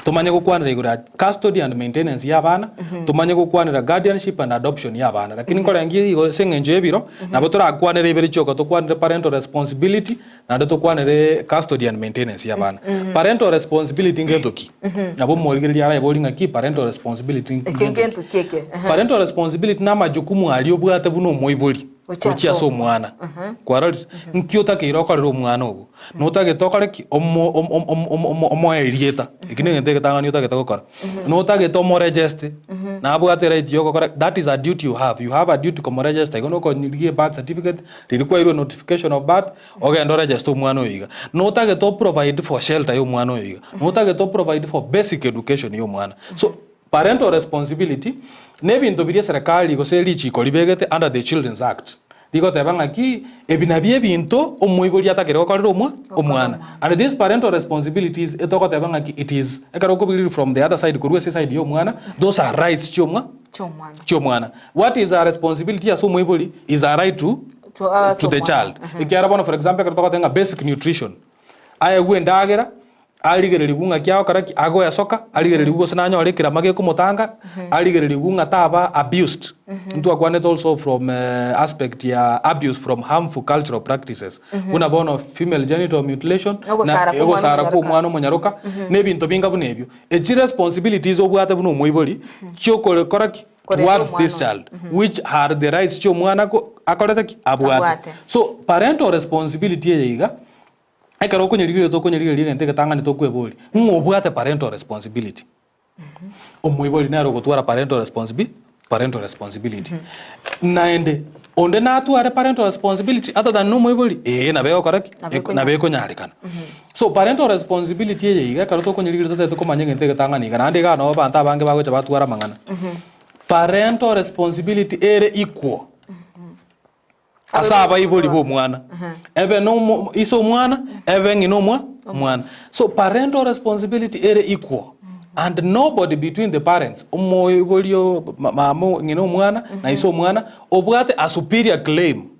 Tomanye gokwanera igoro ya custody and maintenance ya abana, tomanye gokwanera guardianship and adoption ya abana. Lakini nkorengia igo ase eng'encho y'ebiro, nabo torakwanere ibere chioka, tokwanere parental responsibility, naende tokwanere custody and maintenance ya abana. Parental responsibility ngento ki? Nabo omorigereria araeborie ng'aki parental responsibility Eke ngento ki? ngento ki eke? Parental responsibility na amajukumu aria obwate buna omoibori. Gochia Gochia ase ase omwana. Kwarorire? Nki otakeire okorere omwana ogo? Notagete okore ki? Omo- om- om- om- om- om- omoe erieta. Eki na egento egetang'ani otagete gokora. Notagete omoregeste, nabwate right ya ogokora, that is a duty you have. You have a duty komoregesta igo nokorigia ebirth certificate, riria kwairwe notification of birth, ogende oregeste omwana oyo iga. Notagete oprovide for shelter ya omwana oyo iga. Notagete oprovide for basic education ya omwana. So, parental responsibility, na ebinto biria eserekari gose richiko ribegete under the Children's Act, rigoteba ng'aki, ebi nabio ebinto omoibori atakere gokorera omwa omwana. And this parental responsibilities etogoteba ng'aki it is, ekero okobiriri from the other side korwa ase eside ya omwana, those are rights chia omwa Chi'omwana. chi'omwana. What is a responsibility ase omoibori is a right to To, ase to the omwana. child. Ekiagera bono for example ekero togoteba ng'a basic nutrition, aegwe endagera, arigererigwe ng'aki agokora ki, agoesoka, arigererigwe gose nanyore ekerama gekomotanga, arigererigwe ng'a taba abused. Ntwakwanete also from aspect ya abuse from harmful cultural practices. Buna bono female genital mutilation, na Ogosara kwa omwana ogosara kwa omonyaroka. omwana omonyaroka, na ebinto binga buna ebio. Echi responsibilities obwate buna omoibori, chiokore ki? Korenda Towards this omwana. child, which are the rights chia omwana ko akorete ki? Abwate. Abwate. So parental responsibility eye iga, ekero okonyerigereria tokonyerigereria egento egetang'ani tokweboria, ng'a obwate parental responsibility. Omoibori nere ogotwara parental responsibi parental responsibility. Naende, onde natware parental responsibility other than na omoibori? Ee, nabo egokora ki? Nabo ekonyare. Nabo ekonyarekana. So parental responsibility eye iga, ekero tokonyerigereria totagete komanya egento egetang'ani iga, naende iga nabo abanto abange bagocha batwara amang'ana. Parental responsibility ere equal. Ase abaibori b'omwana, ebe nomo ise omwana, ebe ng'ina omwa omwana. So parental responsibility ere equal and nobody between the parents, omoibori o ma- mama ng'ina omwana na ise omwana, obwate a superior claim.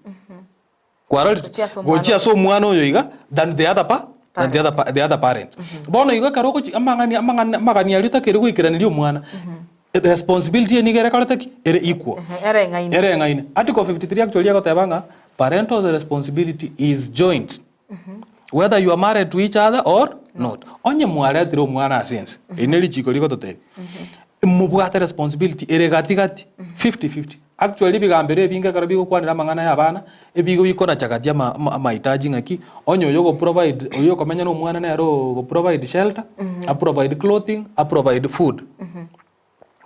Kwarorire? Gochia ase omwana Gochia ase omwana oyo iga than the other pa than the other pa the other parent. Bono igo ekero ogochi amang'ani amang'ana amagani aria otakeire goikeraneria omwana, responsibility eye nigo erekorete ki? Ere equal. Ere eng'aini. Ere eng'aini. Article 53 actually egoteba ng'a parental responsibility is joint whether you are married to each other or not. Onye mwaretire omwana ase ense, eri ne richiko rigototebia, mobwate responsibility ere gati gati, 50 50. Actually ebigambero ebinge ekero bigokwanera amang'ana ya abana, ebigo bikonacha gati ama ama amahitaji ng'aki, onye oyo ogoprovide oyo okomenya na omwana nere ogoprovide shelter, aprovide clothing, aprovide food.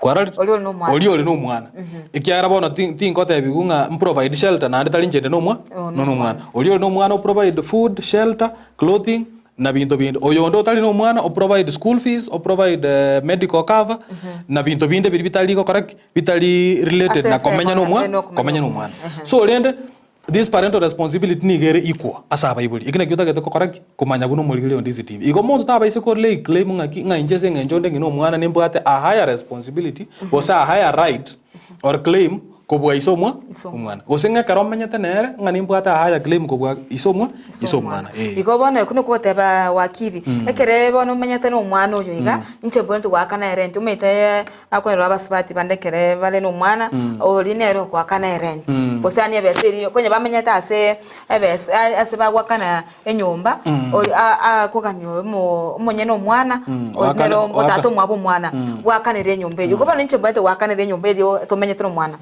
Kwarorire? Oria ore na omwana. Oria ore na omwana. Ekiagera bono tin tinkotebiwa ng'a mprovide shelter naende tari inche inde na omwa Oh, no na omwana. Oria ore na omwana oprovide food, shelter, clothing, na binto binde. Oyonde otari na omwana oprovide school fees, oprovide medical cover, na binto binde biria bitari gokora ki? Bitari related Ase na ensemo komenya na omwa ya- na komenya na omwana. So rende, this parental responsibility nigo ere equal ase abaibori. Eki nakio otagete gokora ki? Komanya buna omorigereria onde ase TV. Igo omonto tabaise ko lay claim ng'aki, ng'a inche ase eng'encho onde ng'ina omwana nimbwate a higher responsibility, gose a higher right or claim kobua ise omwa Ise omwana. omwana. Gose ng'a ekero omenyete nere, ng'a nimbwate a higher claim kobua ise omwa ise omwana, eh. Igo bono ekio nakwo ogoteba wakili, ekere bono omenyete na omwana oyo iga, inche mbwenerete goakana erent, omanyete akorerwa abasubati bande ekere bare na omwana, oria nere okoakana erent. Gose yaani ebesa eria, konya bamenyete ase ebesa ase bagoakana enyomba, oria a- akogania omo omonyene omwana, oria nere Oakane- otata oaka- omwabo omwana, bwakanere enyomba eywo. Igo bono inche mbwenerete goakanera enyomba eria tomenyete na omwana.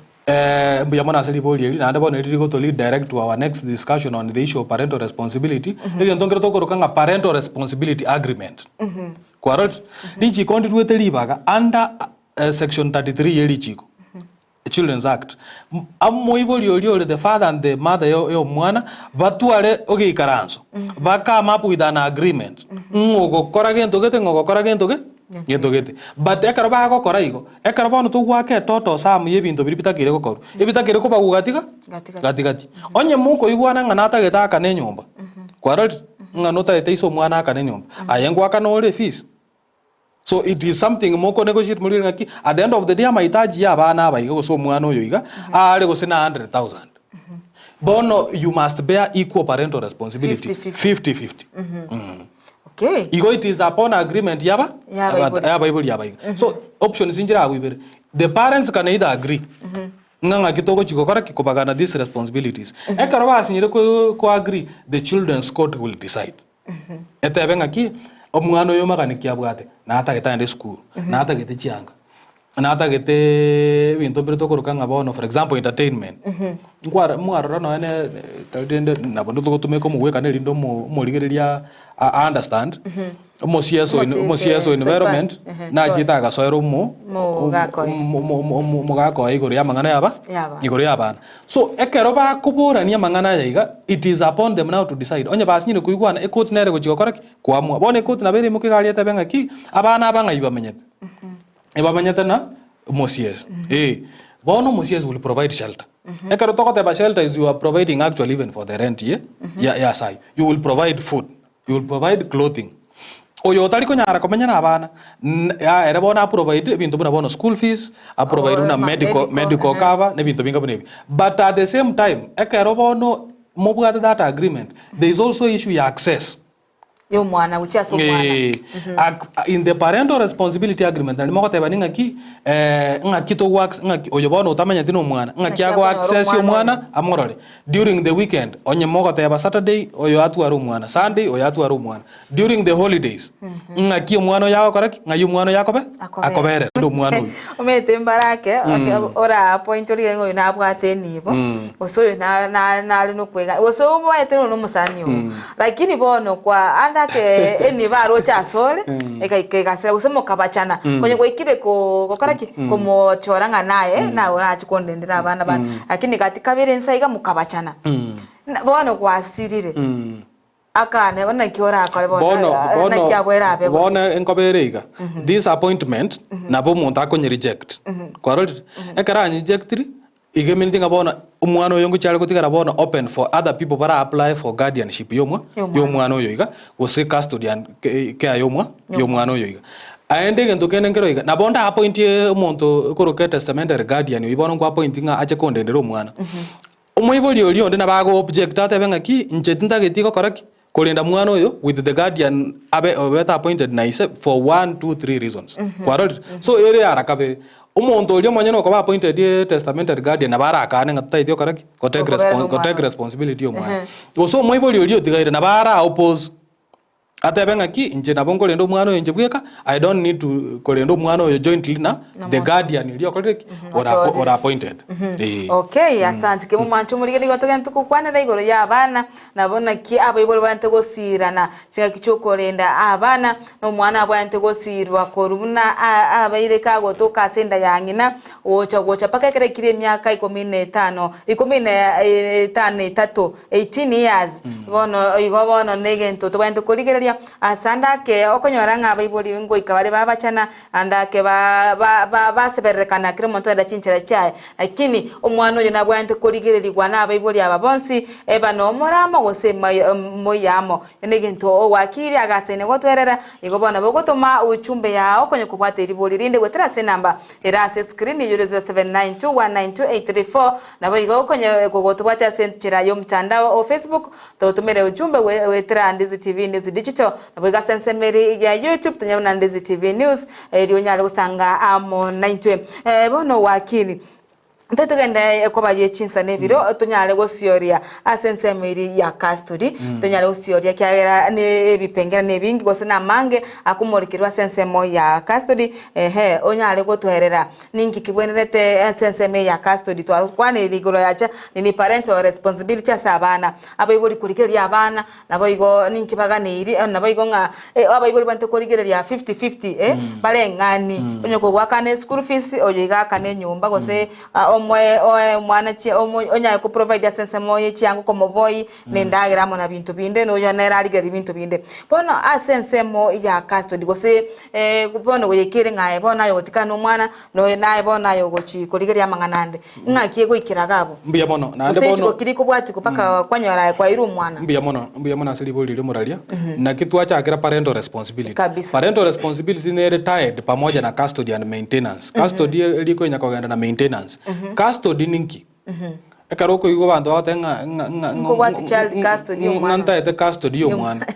Mbuya mono ase ribori eri, naende bono eri rigoto redirect to our next discussion on the issue of parental responsibility, egento nkere tokoroka ng'a parental responsibility agreement. Kwarorire? Richiko ndiruete ribaga under section 33 ye richiko, Children's Act, omoibori oria ore the father and the mother ya ya omwana, batware ogeikaranso, ba come up with an agreement, ng'a ogokora gento gete, ng'a ogokora gento ge gento gete. But ekero bagokora igo, ekero bono togoaka etoto sum ya ebinto biria bitakeire gokorwa, ebitakeire kobagwa gatiga Gati gati. gati gati. Onye mokoigwana ng'a natagete akane enyomba, kwarorire? Ng'a notagete ise omwana akane enyomba, aye ngoakana ore efees. So it is something moko negotiate morire ng'aki, at the end of the day amahitaji ya abana aba iga gose omwana oyo iga, are gose na 100,000. Bono you must bear equal parental responsibility. 50-50. 50-50. Okay. Igo it is upon agreement yaba Ya abaibori. ya abaibori aba iga. So options inchire abwo ibere. The parents can either agree ng'a ng'aki togochi gokora ki kobagana these responsibilities. Ekero basinyire ko ko agree the children's court will decide. Etebe ng'aki omwana oyo magani ki abwate, natagete aende esukuru, natagete chianga. Natagete ebinto mbire tokoroka ng'a bono for example entertainment, nkwara mwarora nonya ne tari rende nabo togotumeka omogwekano erinde omo omorigereria a understand, omosiasa oino omosiasa o environment nachiete agasoera omo Mogaka oye. omo omo omo omogaka oye igoro ya amang'ana yaba Yaba. igoro ya abana. So ekero bakoborania amang'ana aya iga, it is upon them now to decide, onye basinyire koigwana ekoti nere gochia gokora ki? Koamua. Bono ekoti nabo ere imoka iga aria etebe ng'aki, abana aba ng'ai bamenyete? Ebamenyete na omosiesi. Eh, bono omosiesi will provide shelter. Ekero togoteba shelter is you are providing actually even for the rent ye, ya ya ase aywo. You will provide food, you will provide clothing. Oyo otari konyara komenya na abana, n- ya ere bono aprovide ebinto buna bono school fees, aprovide buna Oh, ma- medical medical, medical ehe. cover, na ebinto binga buna ebi. But at the same time, ekero bono mobwate that agreement, there is also issue ya access. Y'omwana gochia ase omwana. Eh, ak- in the parental responsibility agreement nari mogoteba ni ng'aki eh, ng'aki togo acc- ng'aki oyo bono otamenyeti na omwana ng'aki Ng'aki ago akonyora access omwana omwana oyo. amorore during the weekend onye mogoteba Saturday oyo atware omwana Sunday oyo atware omwana during the holidays ng'aki omwana oyo agokora ki ng'ai omwana oyo akobe Akobera. akobere rende omwana oyo Omanyete mbarake ora appoint orige ng'a oyo nabwate enibo gose oyo na- na- nare nokwega gose omanyete noyo nomosani oo Lakini bono kwa ande ake enibo aroche asore, egaika egasira gose mokabachana, konya gwaikire ko gokora ki? Komochora ng'a naye naye orache kondendera abana bane. Lakini gati kabere inse iga mokabachana. Na bono gwasirire, akane bono naki orakore bono Bono ah, naki bono abwo erabe gose. bono enkobere iga this appointment nabo omonto akonye reject kwarorire ekero anyejectiri Iga emineti ng'a bono omwana oyo ngochia are gotigara bono open for other people bara apply for guardianship y'omwa Y'omwana. y'omwana oyo iga, gose custody and care y'omwa y'omwana oyo iga. Aende egento kende nkero iga, nabo nda appointie omonto okoroka etestamentary guardian oyio bono nko appoint ng'a ache kondendera omwana. Omoibori oria onde nabo ago object atebe ng'aki, inche tintageti gokora ki? Korenda mwana oyo with the guardian abe obete appointed na ise for one, two, three reasons. Kwarorire? So ere ara kabere, omonto oria omonyene okoba appointed testamentary guardian nabo arakane ng'a totaeti gokora ki? Go take Gokobera respon- nomwana go take oyo. responsibility ya omwana. Gose omoibori oria otigaire nabo ara oppose, atebe ng'aki inche nabo nkorenda omwana oyo inche bweka, I don't need to korenda omwana oyo jointly na the guardian oria okorire ki? Ora Ochorire. ora appointed. Eeh. Okay, asante kemo mwanche omorigeri igo togende tokokwanera igoro ya abana Nabo naki abaibori baente gosiirana chingaki chi'okorenda abana, na omwana abwenerete gosiirwa korwa buna abeire kagotoka ase enda ya ng'ina, gocha gocha mpaka ekero aikire emiaka ikomi na etano, ikomi na etano na etato, 18 years. Bono igo bono negento tobwenerete korigereria ase ande ake okonyora ng'a abaibori ngoika bare babachana, Ande ake basebererekana kera omonto ogenda chinchera chiaye. Lakini omwana oyo nabwenerete korigererigwa nabaibori aba bonsi, eba nomoramo gose moiyo amo. Eke negento ogwakirie agasaine gotwerera. Igo bono nabo ogotoma uchumbe yao konya kobwata eribori rinde goetera ase enamba ere ase escreen eyio ere 0792192834. Naboigo konya gotobwatia ase enchera yomotandao o Facebook Totomere ujumbe goetera Ndizi TV News Digital, naboigo ase ensemo ere ya YouTube tonyare buna Ndizi TV News, erio onyare gosanga amo naintwe. Bono wakili, ntwe togende koba ye chinsa na ebiro tonyare gosioria ase ensemo eria ya custody, tonyare gosioria ekiagera ne ebipengere na ebingi gose na amange akomorekerwa ase ensemo ya custody, ehe onyare gotwerera Ninki kegwenerete ase ensemo eye ya custody? Twakwanire igoro yacha nini parental responsibility ase abana, abaibori korigereria abana, naboigo ninki baganeiri naboigo ng'a abaibori bante korigereria fifty fifty eh, bareng'ani onye kogoakana eschool fees oyo iga akane enyomba gose omoe oe omwana chi omo onyare ko provide ase ensemo ye chianga okomoboi na endagera amo na binto binde na oyo nere arigererie ebinto binde. Bono ase ensemo ya custody gose bono goikere ng'a aye bono aye ogotikana na omwana, na oyo naye bono aye ogochi korigereria amang'ana ande, ng'aki egoikera iga abwo? Mbuya mono, naende Gose bono chiko kiri kobwatikwa mpaka kwanyora aye kwaeirwe omwana? Mbuya mono, mbuya mono ase ribori riria omoraria. Naki twachakera parental responsibility. Kabisa. Parental responsibility nere tied pamoja na custody and maintenance. Custody erikonya kogenda na maintenance. Custody ninki? Ekero okoigwa abanto bagoteba ng'a ng'a ng'a ng'a Nkobwati child custody ng'a y'omwana. ntaete custody y'omwana.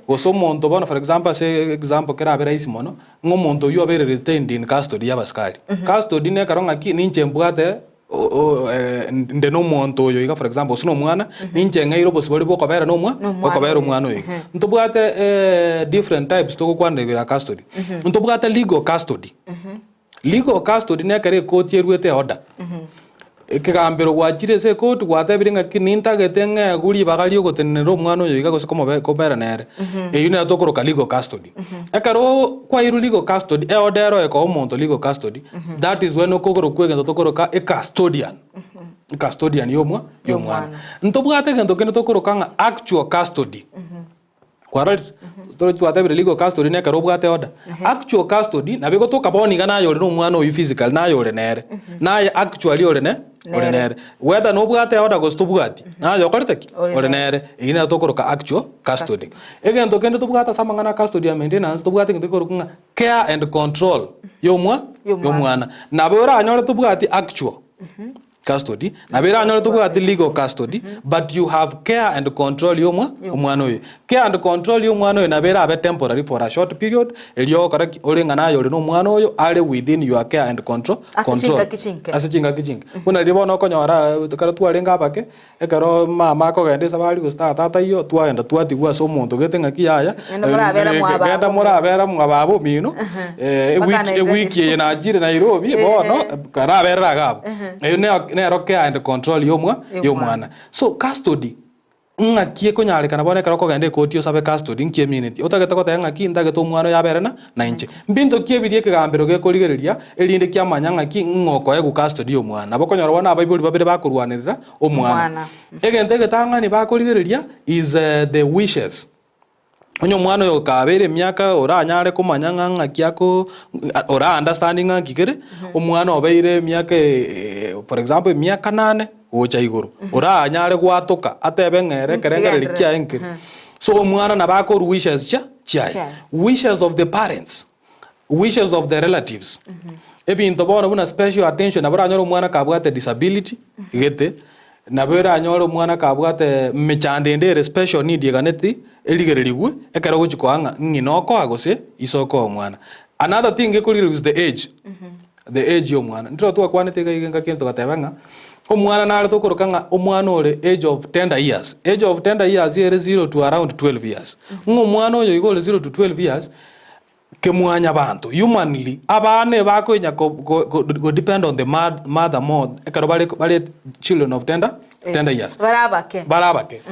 Gose omonto bono for example ase example kerabe rahisi mono, ng'a omonto oyio obeire retained in custody y'abasikari. Custody nekero ng'aki ninche mbwate o- o inde na omonto oyo iga for example gose na omwana, ninche ng'eire obosibore bwa okobera na omwa Na omwana okobera oyo. omwana oyo iga. Ntobwate different types togokwanera igoro ya custody. Ntobwate legal custody. Legal custody nekero ekoti eruete eorder. Ekegambero gwachire ase ekoti gwatebire ng'aki nintagete ng'egwe ribaga riogotenenera omwana oyo iga gose komobe kobera nere. Eyio nero tokoroka legal custody. Ekero kwairwe legal custody, eorder ero ekoa omonto legal custody, that is when okokorokwa egento tokoroka ecustodian. Ecustodian ya omwa ya omwana. Ntobwate egento kende tokoroka ng'a actual custody. Kwarorire? Toro twatebire legal custody nekero obwate order. Actual custody nabo egotoka bono iga naye ore na omwana oyio physically naye ore nere. Naye actually ore ne ore Nere. nere. Whether nobwate order gose tobwati, naye okorete ki? Ore Ore nere. nere. Eyio nero tokoroka actual custody. Egento kende tobwate ase amang'ana a custody and maintenance, tobwate egento gekorokwa ng'a care and control ya omwa Ya ya omwana. omwana. Nabo oranyore tobwati actual custody, nabo eranyore tobwati legal custody, but you have care and control ya omwa omwana oyo. Care and control ya omwana oyo nabo erabe temporary for a short period, erio ogokora ki? Ore ng'a naye ore na omwana oyo are within your care and control Ase control. chingaki chinke. Ase chingaki chinke. Buna riria bono okonyora ekero twarenge abake, ekero mama akogenda esabari gose tata taiyo, twagenda twatigwa ase omonto gete ng'aki yaya, Genda morabera mwa baba genda omino. morabera mwa baba omino, Mpaka ewiki Nairobi. ewiki eye nachire Nairobi, bono karaberera iga abwo. Eyio nero nero care and control ya omwa Ya ya omwana. omwana. So custody, ng'aki ekonyarekana bono ekero okogenda ekoti osabe custody nki emineti? Otagete goteba ng'aki ntagete omwana oyo abere na na inche. Mbinto ki ebiria ekegambero gekorigereria erinde kiamanya ng'aki ng'o okoegwa custody ya omwana. Nabo okonyora bono abaibori babere bakorwanerera omwana. Omwana. Egento egetang'ani bakorigereria is the wishes. Onye omwana oyo kabeire emiaka oranyare komanya ng'a ng'aki ako ora understand ng'a nki kere, omwana obeire emiaka for example emiaka nane gocha igoro, oranyare gwatoka atebe ng'a ere ekerengereri kiaye nkere. So omwana nabo akorwa wishes chia chiaye. Chiaye. Wishes of the parents, wishes of the relatives, ebinto bono buna special attention nabo oranyore omwana kabwate disability gete, nabo oranyore omwana kabwate mechando ende ere special need eganeti erigererigwe ekero ogochi koa ng'a ng'ina okoa gose iso okoa omwana. Another thing gekorigererigwa is the age, the age ya omwana. Ntoro twakwanete iga iga engaki togateba ng'a omwana nare tokoroka ng'a omwana ore age of tender years, age of tender years ere zero to around 12 years. Ng'a omwana oyo iga ore zero to 12 years, Kemwanyabanto, humanly, abana ebakonya ko ko go depend on the mother more ekero bare bare children of tender tender years. Bare abake. Bare abake.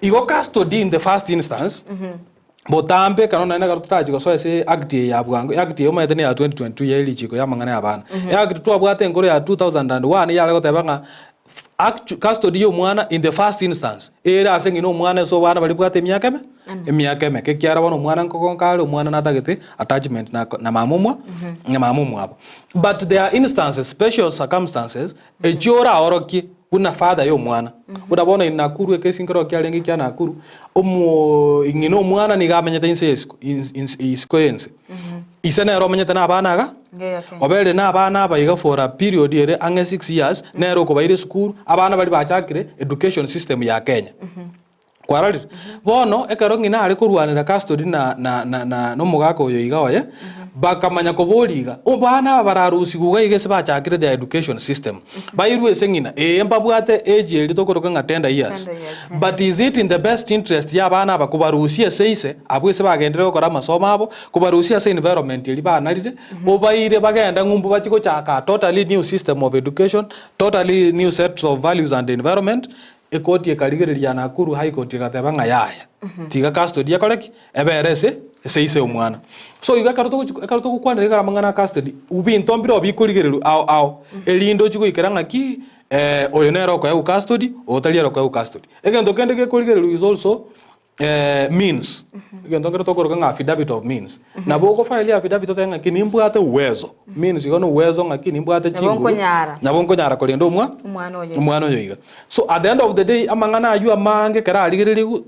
Igo custody in the first instance, botambe ekero nonye ekero torachi gosoa ase act eye ya bwango, act eye omanyete ne ya 2022 ya erichiko ya amang'ana ya abana. Act twabwate enkoro ya 2001 yare goteba ng'a Actu custody ya omwana in the first instance, ere ase ng'ina omwana ase obana baria bwate emiaka eme emiaka emeke, ekiagera bono omwana nkogonka are, omwana natagete attachment na na mama omwa na mama omwabo. But there are instances, special circumstances, echio oraorokie buna father ya omwana. Buna bono in Nakuru ekesi nkero kiarenge kia Nakuru, omoo ng'ina omwana nigo amenyete inse ya isiko ins isiko ya ense. Ise nere omenyete na abana iga, obeire na abana aba iga for a period ere ang'e 6 years, nere okobaira esukuru, abana baria bachakire education system ya Kenya. Kwarorire? Bono ekero ng'ina are korwanera custody na na na na na omogaka oyo iga oye, bakamanya koboria iga, abana aba bararusigwe iga iga ase bachakire their education system, bairwe ase ng'ina, ee mbabwate age eria tokoroka ng'a tender years, Tender years, eh. but is it in the best interest ya abana aba kobarusia ase ise, abwo ase bagenderere gokora amasomo abo, Kobarusia ase environment eria banarire, obaire bagende ng'umbu bachie gochaka a totally new system of education, totally new sets of values and environment, ekoti ekarigereria Nakuru High Court egateba ng'a yaya, tiga custody ekore ki? Ebere ase ase ise omwana. So igo ekero togochi ekero togokwanera igoro amang'ana a custody, ebinto mbire bikorigererwa ao ao, erinde ochie goikera ng'aki oyo nere okoegwa custody, oyo tari ere okoegwa custody. Egento kende gekorigererwa is also means, egento nkere tokoroka ng'a affidavit of means. Nabo ogo file affidavit otebe ng'aki nimbwate uwezo, means igo na uwezo ng'aki nimbwate Nabo chinguru, nkonyara. nabo nkonyara korenda omwa Omwana oyo iga. omwana oyo iga. So at the end of the day amang'ana aywo amange ekero arigererigwe,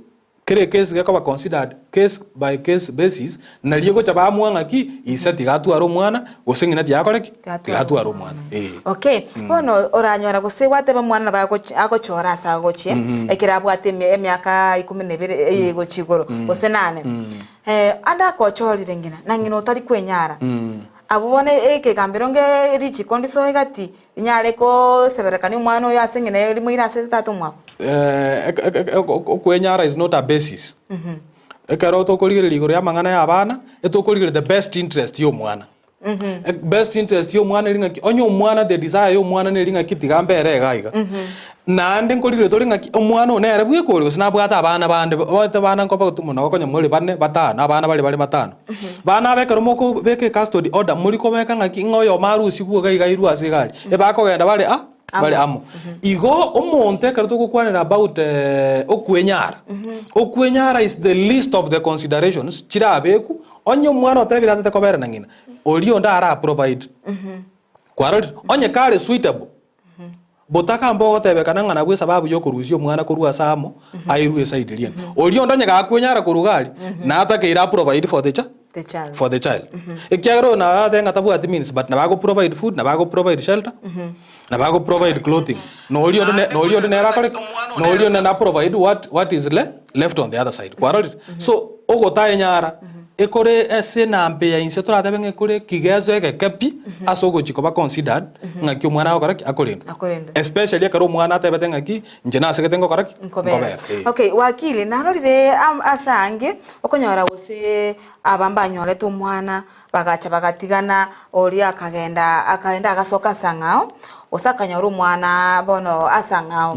kera ekesi gekoba considered case by case basis, nario egocha baamua ng'aki ise tiga atware omwana, gose ng'ina tiga akore ki? Tiga Tiga atware atware omwana, eh. Okay, bono oranyora gose gwateba omwana nabo agoch- agochora ase agochia, ekero abwate emi- emiaka ikomi na ebere eye gochia igoro, gose nane. Ande akochorire ng'ina, na ng'ina otari kwenyara, abwo bono ekegambero nge richiko ndisoe gati, rinyare koseberekania omwana oyo ase ng'ina rimoire ase tata omwabo. Ek- ek- ek- okwenyara is not a basis. Ekero tokorigereria igoro ya amang'ana ya abana, etokorigereria the best interest ya omwana. Best interest ya omwana eri ng'aki, onye omwana the desire ya omwana neri ng'aki tiga mbere iga iga. Naende nkorigereria tore ng'aki omwana oyo nere bweka ore gose nabwate abana bande, obwate abana nkoba gotuma nabo konya more bane batano abana bare bare batano. Bana aba ekero mokobeka ecustody order mori kobeka ng'aki ng'a oyomo arusigwe iga iga airwe ase egari, ebakogenda bare aa bare amo. Igo omonto ekero togokwanera about okwenyara, okwenyara is the least of the considerations chirabekwe, onye omwana otebire atete kobera na ng'ina, oria onde ara provide. Kwarorire? Onye kare suitable, botaka mbogotebekana ng'a nabwo esababu ya okorusia omwana korwa ase amo, airwe eside eria ende. Oria onde onye gakwenyara korwa iga aria, natakeire a provide for the cha The child. for the child. Ekiagera oyo nabo aratebe ng'a tabwati means but nabo ago provide food, nabo ago provide shelter, nabo ago provide clothing. Na oria onde ne- na oria onde nere akore ki? Na oria onde na provide what what is le left on the other side. Kwarorire? So, ogotaenyara ekore ase enamba ya inse toratebe ng'a ekore ekigeso egeke pi ase ogochia koba considered ng'aki omwana agokora ki? Akorendwa. Akorendwa. Especially ekero omwana atebete ng'aki inche nasegete ngokora ki? Nkobera. Nkobera, eh. Okay, wakili, narorire am- ase ange, okonyora gose aba mbanyorete omwana, bagacha bagatigana, oria akagenda akaenda agasoka ase ang'ao, gose akanyora omwana bono ase ang'ao.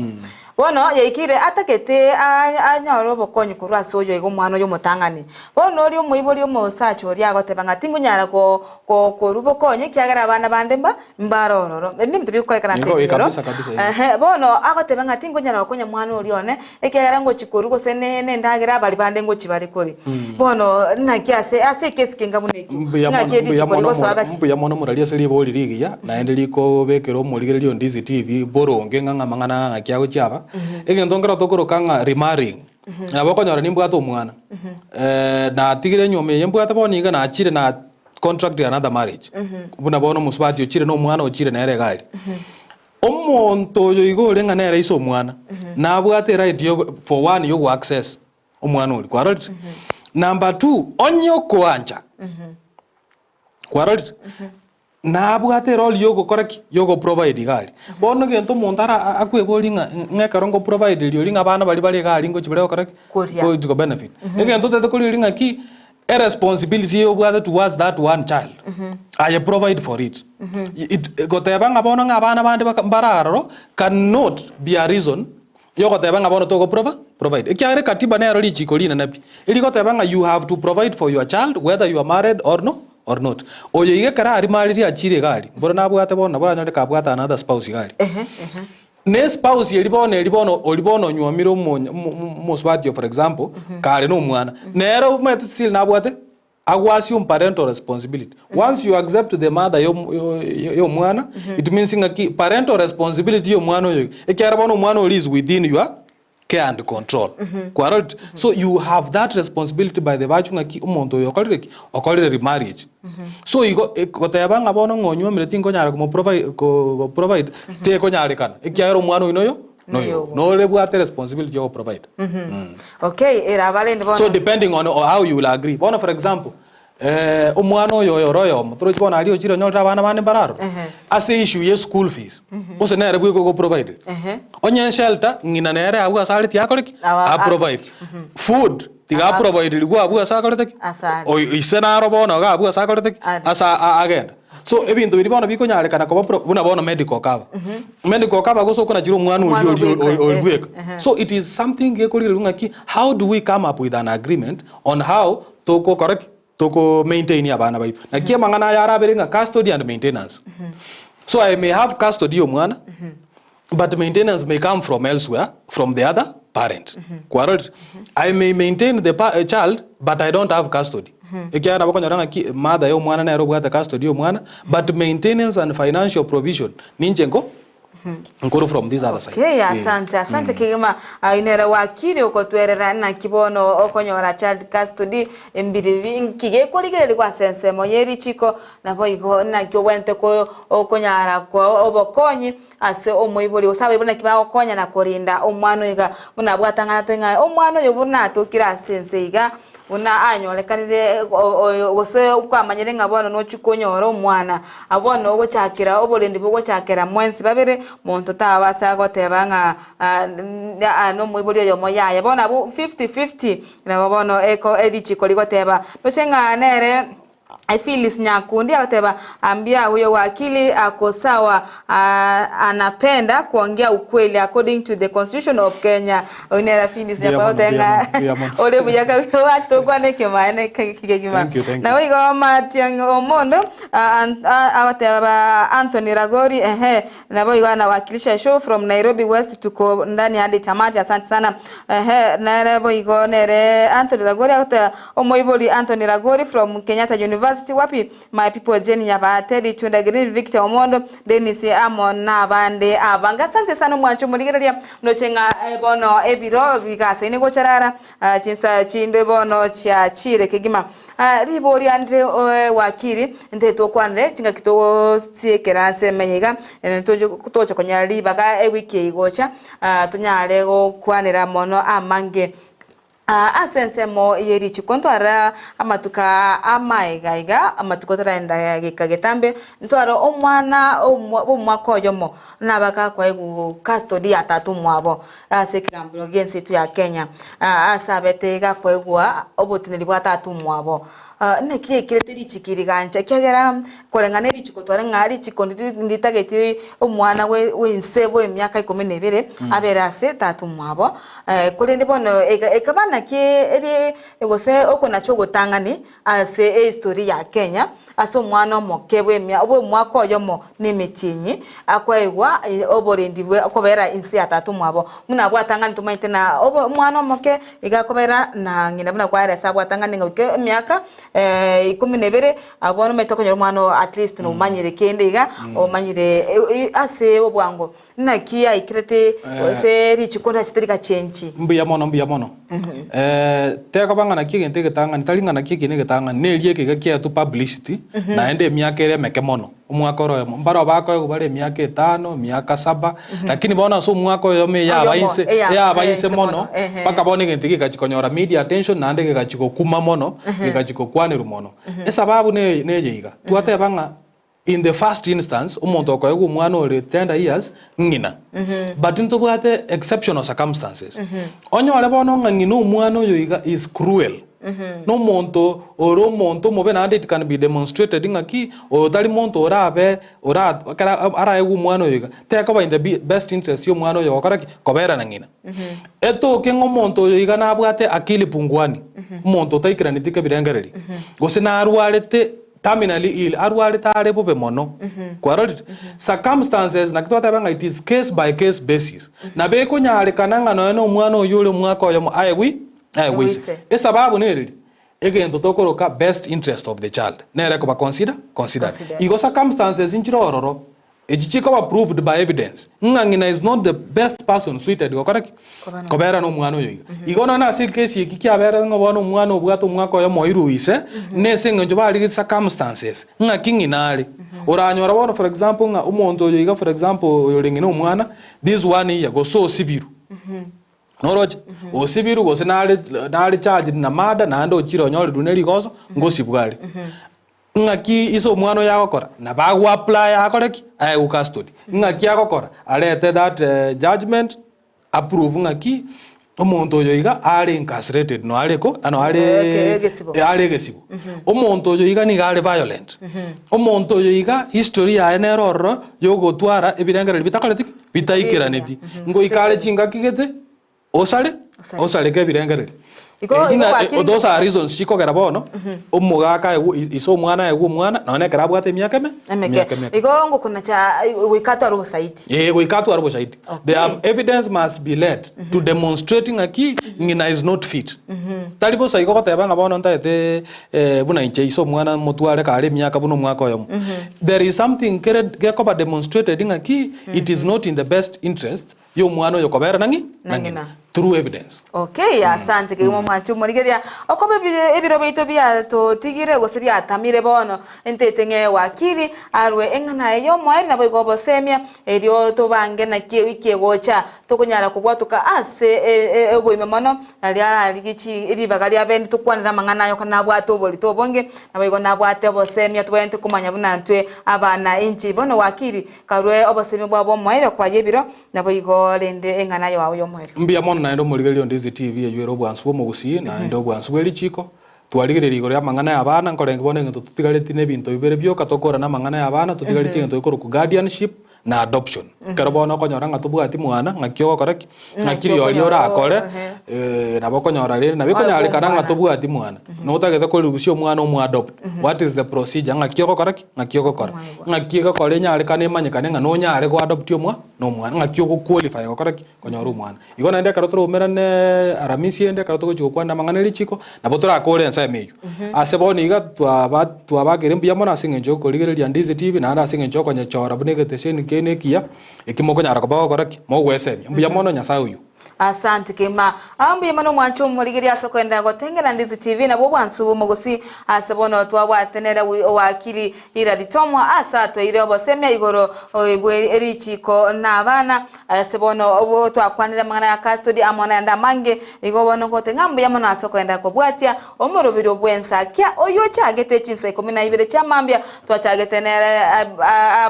Bono yaikire atagete anyore obokonyi korwa ase oyo iga omwana oyo omotang'ani. Bono oria omoibori omosacha oria agoteba ng'a tingonyara ko korwa obokonyi ekiagera abana bande mba mbare ororo. Ebi nebinto bigokorekana ase Nigo, ekenyoro. kabisa, kabisa, eh. Ehe, bono agoteba ng'a tingonyara gokonya mwana oria one, ekiagera ngochia korwa gose ne nendagera baria bande ngochia bare koria. Bono naki ase ase ekesi kenga buna ekio, Mbuya ng'aki mono, mbuya erichiko mono rigosoa mora- gati? mbuya mono moraria ase ribori rigiya, naende rikobekera omorigereria o Ndizi TV boronge ng'a amang'ana aya ng'aki agochia aba. Egento nkero tokoroka ng'a remarrying, nabo okonyora nimbwate omwana, natigire enyiomo eye mbwate bono iga nachire na contract another marriage, buna bono omosubati ochire na omwana ochire nere iga aria. Omonto oyo iga ore ng'a nere ise omwana, nabwate eright yo for one yo go access omwana oria, kwarorire? Number two, onye okoancha, kwarorire? Nabwate erole yogokora ki? Yogo provide iga aria. Bono egento omonto ara akweboria ng'a ng'a ekero ngo provide riria ng'a abana baria bare iga aria ngochi bare gokora ki? Koria. Gochi ko benefit. Egento otagete koria riria ng'aki, eresponsibility eye obwate towards that one child, aye provide for it. It goteba ng'a bono ng'a abana bande baka mbare aroro, cannot be a reason yogoteba ng'a bono togo prova provide. Ekiagera ekatiba nero richiko rinene pi, erigoteba ng'a you have to provide for your child whether you are married or no or not. Oyo iga ekero arimaririe achire iga aria, mboro nabwate bono nabo oranyore kabwate another spouse iga aria. Ne spouse eria bono eria bono oria bono onyuomire omonya omosubati oyo for example, kare na omwana, nere omanyete still nabwate Ago assume parental responsibility. Once you accept the mother ya omwana, it means ng'aki parental responsibility ya omwana oyo iga, ekiagera bono omwana oria is within your care and control. Kwarorire? So you have that responsibility by the virtue ng'aki omonto oyo okorire ki? Okorire remarriage. So igo goteba ng'a bono ng'a onyuomire tinkonyara komo provide ko provide, tekonyarekana ekiagera omwana oyio noyo noyo norebwate responsibility ya go provide. Okay, eraba rende bono. So depending on how you will agree. Bono for example, eh, omwana oyo oyo ore oyomo, torochi bono aria ochire onyorire abana bande mbare aroro. Ehe. Ase issue ye school fees, gose nere bweka ogo provide. Ehe. Onye shelter, ng'ina nere abwo ase are tiakore ki? Awa- A provide. Food, tiga Awa- aprovide rigwo abwo ase akorete ki? Ase are. Oi- Ise naro bono iga abwo ase akorete ki? Are. Ase a- a- agenda. So ebinto biria bono bikonyarekana koba pro buna bono medical cover. Medical cover gose okonachire omwana oria Omwana oria obweka, ori eh, bweka. ehe. So it is something gekorigererwa ng'aki how do we come up with an agreement on how togokora ki? Toko maintain abana baito. Naki amang'ana aya arabere ng'a custody and maintenance. So I may have custody ya omwana, but maintenance may come from elsewhere, from the other parent. Kwarorire? I may maintain the pa child, but I don't have custody. Ekiagera nabo okonyora ng'aki mother ya omwana nere obwate custody ya omwana, but maintenance and financial provision ninche nko nkoru from this other side. Okay, asante asante kegima Aye nere wakiri okotwerera naki bono okonyora child custody mbiribi nki gekorigererigwa ase ensemo ye richiko Naboigo naki ogwenerete konyara koa obokonyi ase omoibori, gose abaibori naki bagokonya na korinda omwana oyo iga, buna abwatang'anete ng'a omwana oyo buna atokire ase ense iga, buna anyorekanire gose kwamanyire ng'a bono nochia konyora omwana, abwo bono ogochakera oborendi bogochakera mwensi babere, monto tabasa goteba ng'a nomoibori oyomo yaya. Bono abwo fifty fifty, nabo bono eko erichiko rigoteba, roche ng'a nere. Phyllis Nyakundi agoteba, Ambia huyo wakili ako sawa anapenda kuongea ukweli according to the constitution of Kenya. Oyo nere Phyllis Mbuya Nyakundi mono, agoteba mbuya ng'a mono, mbuya mono. ore buya kabisa oache tokwane ekemaene kegima. Thank you, thank you. Nabo igo Matiang'i Omondo agoteba Anthony Ragori ehe nabo igo anawakilisha show from Nairobi West tuko ndani hadi tamati asante sana ehe nere boigo nere Anthony Ragori agoteba Omoibori Anthony Ragori from Kenyatta University wapi my people Jane Nyabate Ritunda Green Victor Omondo Dennis amo nabande abange asante sana omwancho omorigereria ndoche ng'a bono ebiro bigasaine gocha rara chinsa chinde bono chiachire kegima Riboria ndire wakili nte tokwanere chingaki togosiekera ase emenyo iga toche konyora ribaga ewiki eye gocha tonyare gokwanera mono amange. Ase ensemo ye richiko ntware amatuko amaega iga, amatuko taraenda geka getambe, ntware omwana bw'omwaka oyomo nabagakoegwa custody ya tata omwabo ase ekegambero gi'ense yaito ya Kenya, ase abete gakoegwa oboteneneri bwa tata omwabo. Naki yaikirete richiko eri rigancha, ekiagera koreng'ana ne richiko tware ng'a richiko nditageti omwana bw'ense bw'emiaka ikomi na ebere abere ase tata omwabo. Korende bono ekaba naki ere gose okonacha ogotang'ani ase ehistory ya Kenya, ase omwana omoke bw'emia bw'omwaka oyomo na emetienyi, akoegwa oborendi bwe okobera inse ya tata omwabo. Buna bwatang'ani tomanyete na obo omwana omoke iga akobera na ng'ina buna kwaeresa abwatang'ani ng'a goika emiaka ikomi na ebere, abwo bono omanyete okonyora omwana oo at least nomanyire kende iga, omanyire ase obwango. Naki yaikerete gose richiko riachete rigachenchi. Mbuya mono, mbuya mono. Tekoba ng'a naki egento egetang'ani, tari ng'a naki eke negetang'ani, na erio eke iga kiaetwe publicity, naende emiaka ere emeke mono, omwaka ore oyomo. Mbaro bakoegwa bare emiaka etano, emiaka saba, lakini bono ase omwaka oyomo eyaba Oyomo, inse, eyaba eyaba inse inse mono, mono, ehe. mpaka bono egento gegachia konyora media attention naende gegachia gokuma mono, gegachia gokwanerwa mono. Esababu neye neye iga, twateba ng'a In the first instance, omonto okoegwa omwana ore tender years ng'ina. But ntobwate exceptional circumstances. Onyore bono ng'a ng'ina omwana oyo iga is cruel. Nomonto ore omonto omobe naende it can be demonstrated ng'aki oyo tari monto orabe ora ekero araegwe omwana oyo iga, tekoba in the best interest ya omwana oyo gokora ki? Kobera na ng'ina. Etoke ng'a omonto oyo iga nabwate akili punguani, omonto otaikeraneti kebirengererio, gose narwarete Terminally ill, arwarete are bobe mono. Kwarorire? Circumstances, naki twateba ng'a it is case by case basis. Nabo ekonyarekana ng'a nonya na omwana oyio ore omwaka oyomo aegwe aegwe ise. Ise. Esababu nereri, egento tokoroka best interest of the child, nere ekoba consider considered. Considered. Igo circumstances nchire ororo, Echi chikoba proved by evidence ng'a ng'ina is not the best person suited gokora ki? Koba no- Kobera nomwana oyo iga. Igo nonya ase ekesi eki kiabere ng'a bono omwana obwate omwaka oyomo oirwe ise, nese eng'encho barigetie circumstances ng'aki ng'ina are. Oranyora bono for example ng'a omonto oyo iga for example oyore ng'ina omwana, this one year gose osibirwe. Noroche? Osibirwe gose nare nare charged na murder naende ochire onyorirwe ne rigoso, ngosibwa are. Ng'aki ise omwana oyo agokora? Nabo agoapply akore ki? Aegwe custody. Ng'aki agokora? Arete that judgement, aprove ng'aki omonto oyo iga are incarcerated no are ko ano are Egesibo. are egesibo. Omonto oyo iga nigo are violent. Omonto oyo iga history yaye nere ororo yogotwara ebirengererio bitakoreti ki? Bitaikeraneti. Ngoika are chingaki gete. Osare, Osare. osareke ebirengererio. Igo- Eki igo ng'a- gwakire- those are reasons chikogera bono, omogaka aegwe i- ise omwana aegwe omwana, nonya ekero abwate emiaka eme, Emeke. emiaka emeke. Igo ngokonacha goika atware obosaidi. Eh, goika atware oboshahidi. Okay. The evidence must be led to demonstrate ng'aki ng'ina is not fit. Tari bosa igo goteba ng'a bono ntaete eh, buna inche ise omwana motware kare emiaka buna omwaka oyomo. There is something kere gekoba demonstrated ng'aki it is not in the best interest Y'omwana oyo kobera nang'i? Na ng'ina. Through evidence. Okay, asante kegima omwanchi omorigereria. Okoba ebiro biaito biatotigire gose biatamire bono, ntete ng'e wakili arwe eng'ana eye y'omoerio naboigo obosemia, erio tobange naki ewiki egocha tokonyara kobwatoka ase oboime mono, nario ararigie chi ribaga ria bene tokwanere amang'ana aye okana nabwate oborito obonge, naboigo nabwate obosemia tobwenerete komanya buna ntwe abana inchi. Bono wakili, Karue obosemia bwabo omoerio kwaye ebiro, naboigo rende eng'ana yao y'omoerio. Mbuya mono naende omorigereria o Ndizi TV eywo ere obwansu bw'omogusii naende obwansu bwe richiiko. Twarigereria igoro y'amang'ana y'abana, nkorenge bono egento totigareti na ebinto bibere bioka tokora na amang'ana y'abana, totigareti egento gekorokwa guardianship na adoption. Ekero bono okonyora ng'a tobwati mwana, ng'aki ogokora ki? Ng'aki rirorio orakore, nabo okonyora rende nabo ekonyarekana ng'a tobwati mwana, notagete korusia omwana omoadopt, what is the procedure, ng'aki ogokora ki? Ng'aki ogokora? Ng'aki egokora enyarekane emanyekane ng'a nonyare goadoptia omwa na omwana, ng'aki ogoqualify gokora ki? Konyora omwana. Igo naende ekero toraumerane Aramisi ende, ekero togochia gokwana amang'ana e richiko, nabo torakore ensemo eyio. Ase bono iga twaba twabakire mbuya mono ase eng'encho y'okorigereria Ndizi TV, naende ase eng'encho y'okonyechora buna egeteseni kiaino ekiya, eki mokonyara koba gokora ki? Mogwesemia. Mbuya mono Nyasae oyio. Asante kegima. Aa mbuya mono omwanche omorigereria ase okoenderera gotengera Ndizi TV nabwo obwansu bw'omogosi ase bono twabwatenere owakili Hilary Tomwa ase atoire obosemia igoro bwe richiko na abana. Ase bono obo twakwanire amang'ana ya custody amo nayande amange, igo bono ngote ng'a mbuya mono ase okoenderera kobwatia omorobiri bw'ensakia oyio ochagete chinsa ikomi na ibere chia mambia, twachagete nere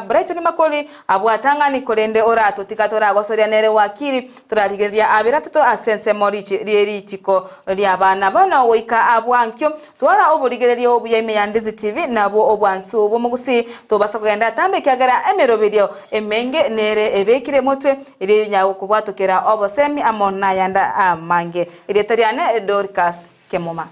Brighton Makori abwatang'ani, korende oratotiga toragosoria nere wakili, torarigereria abere atato ase ensemo rie richiko ri'abana. Bono goika abwankio Twara oborigereria obuya ime ya Ndizi TV nabwo obwansu bw'omogusii tobasa kogenda atambe ekiagera emeroberio emenge nere ebekire motwe eria yonyagokobwatokera obosemi amo nayanda amange. Erieta riane Dorcas Kemuma.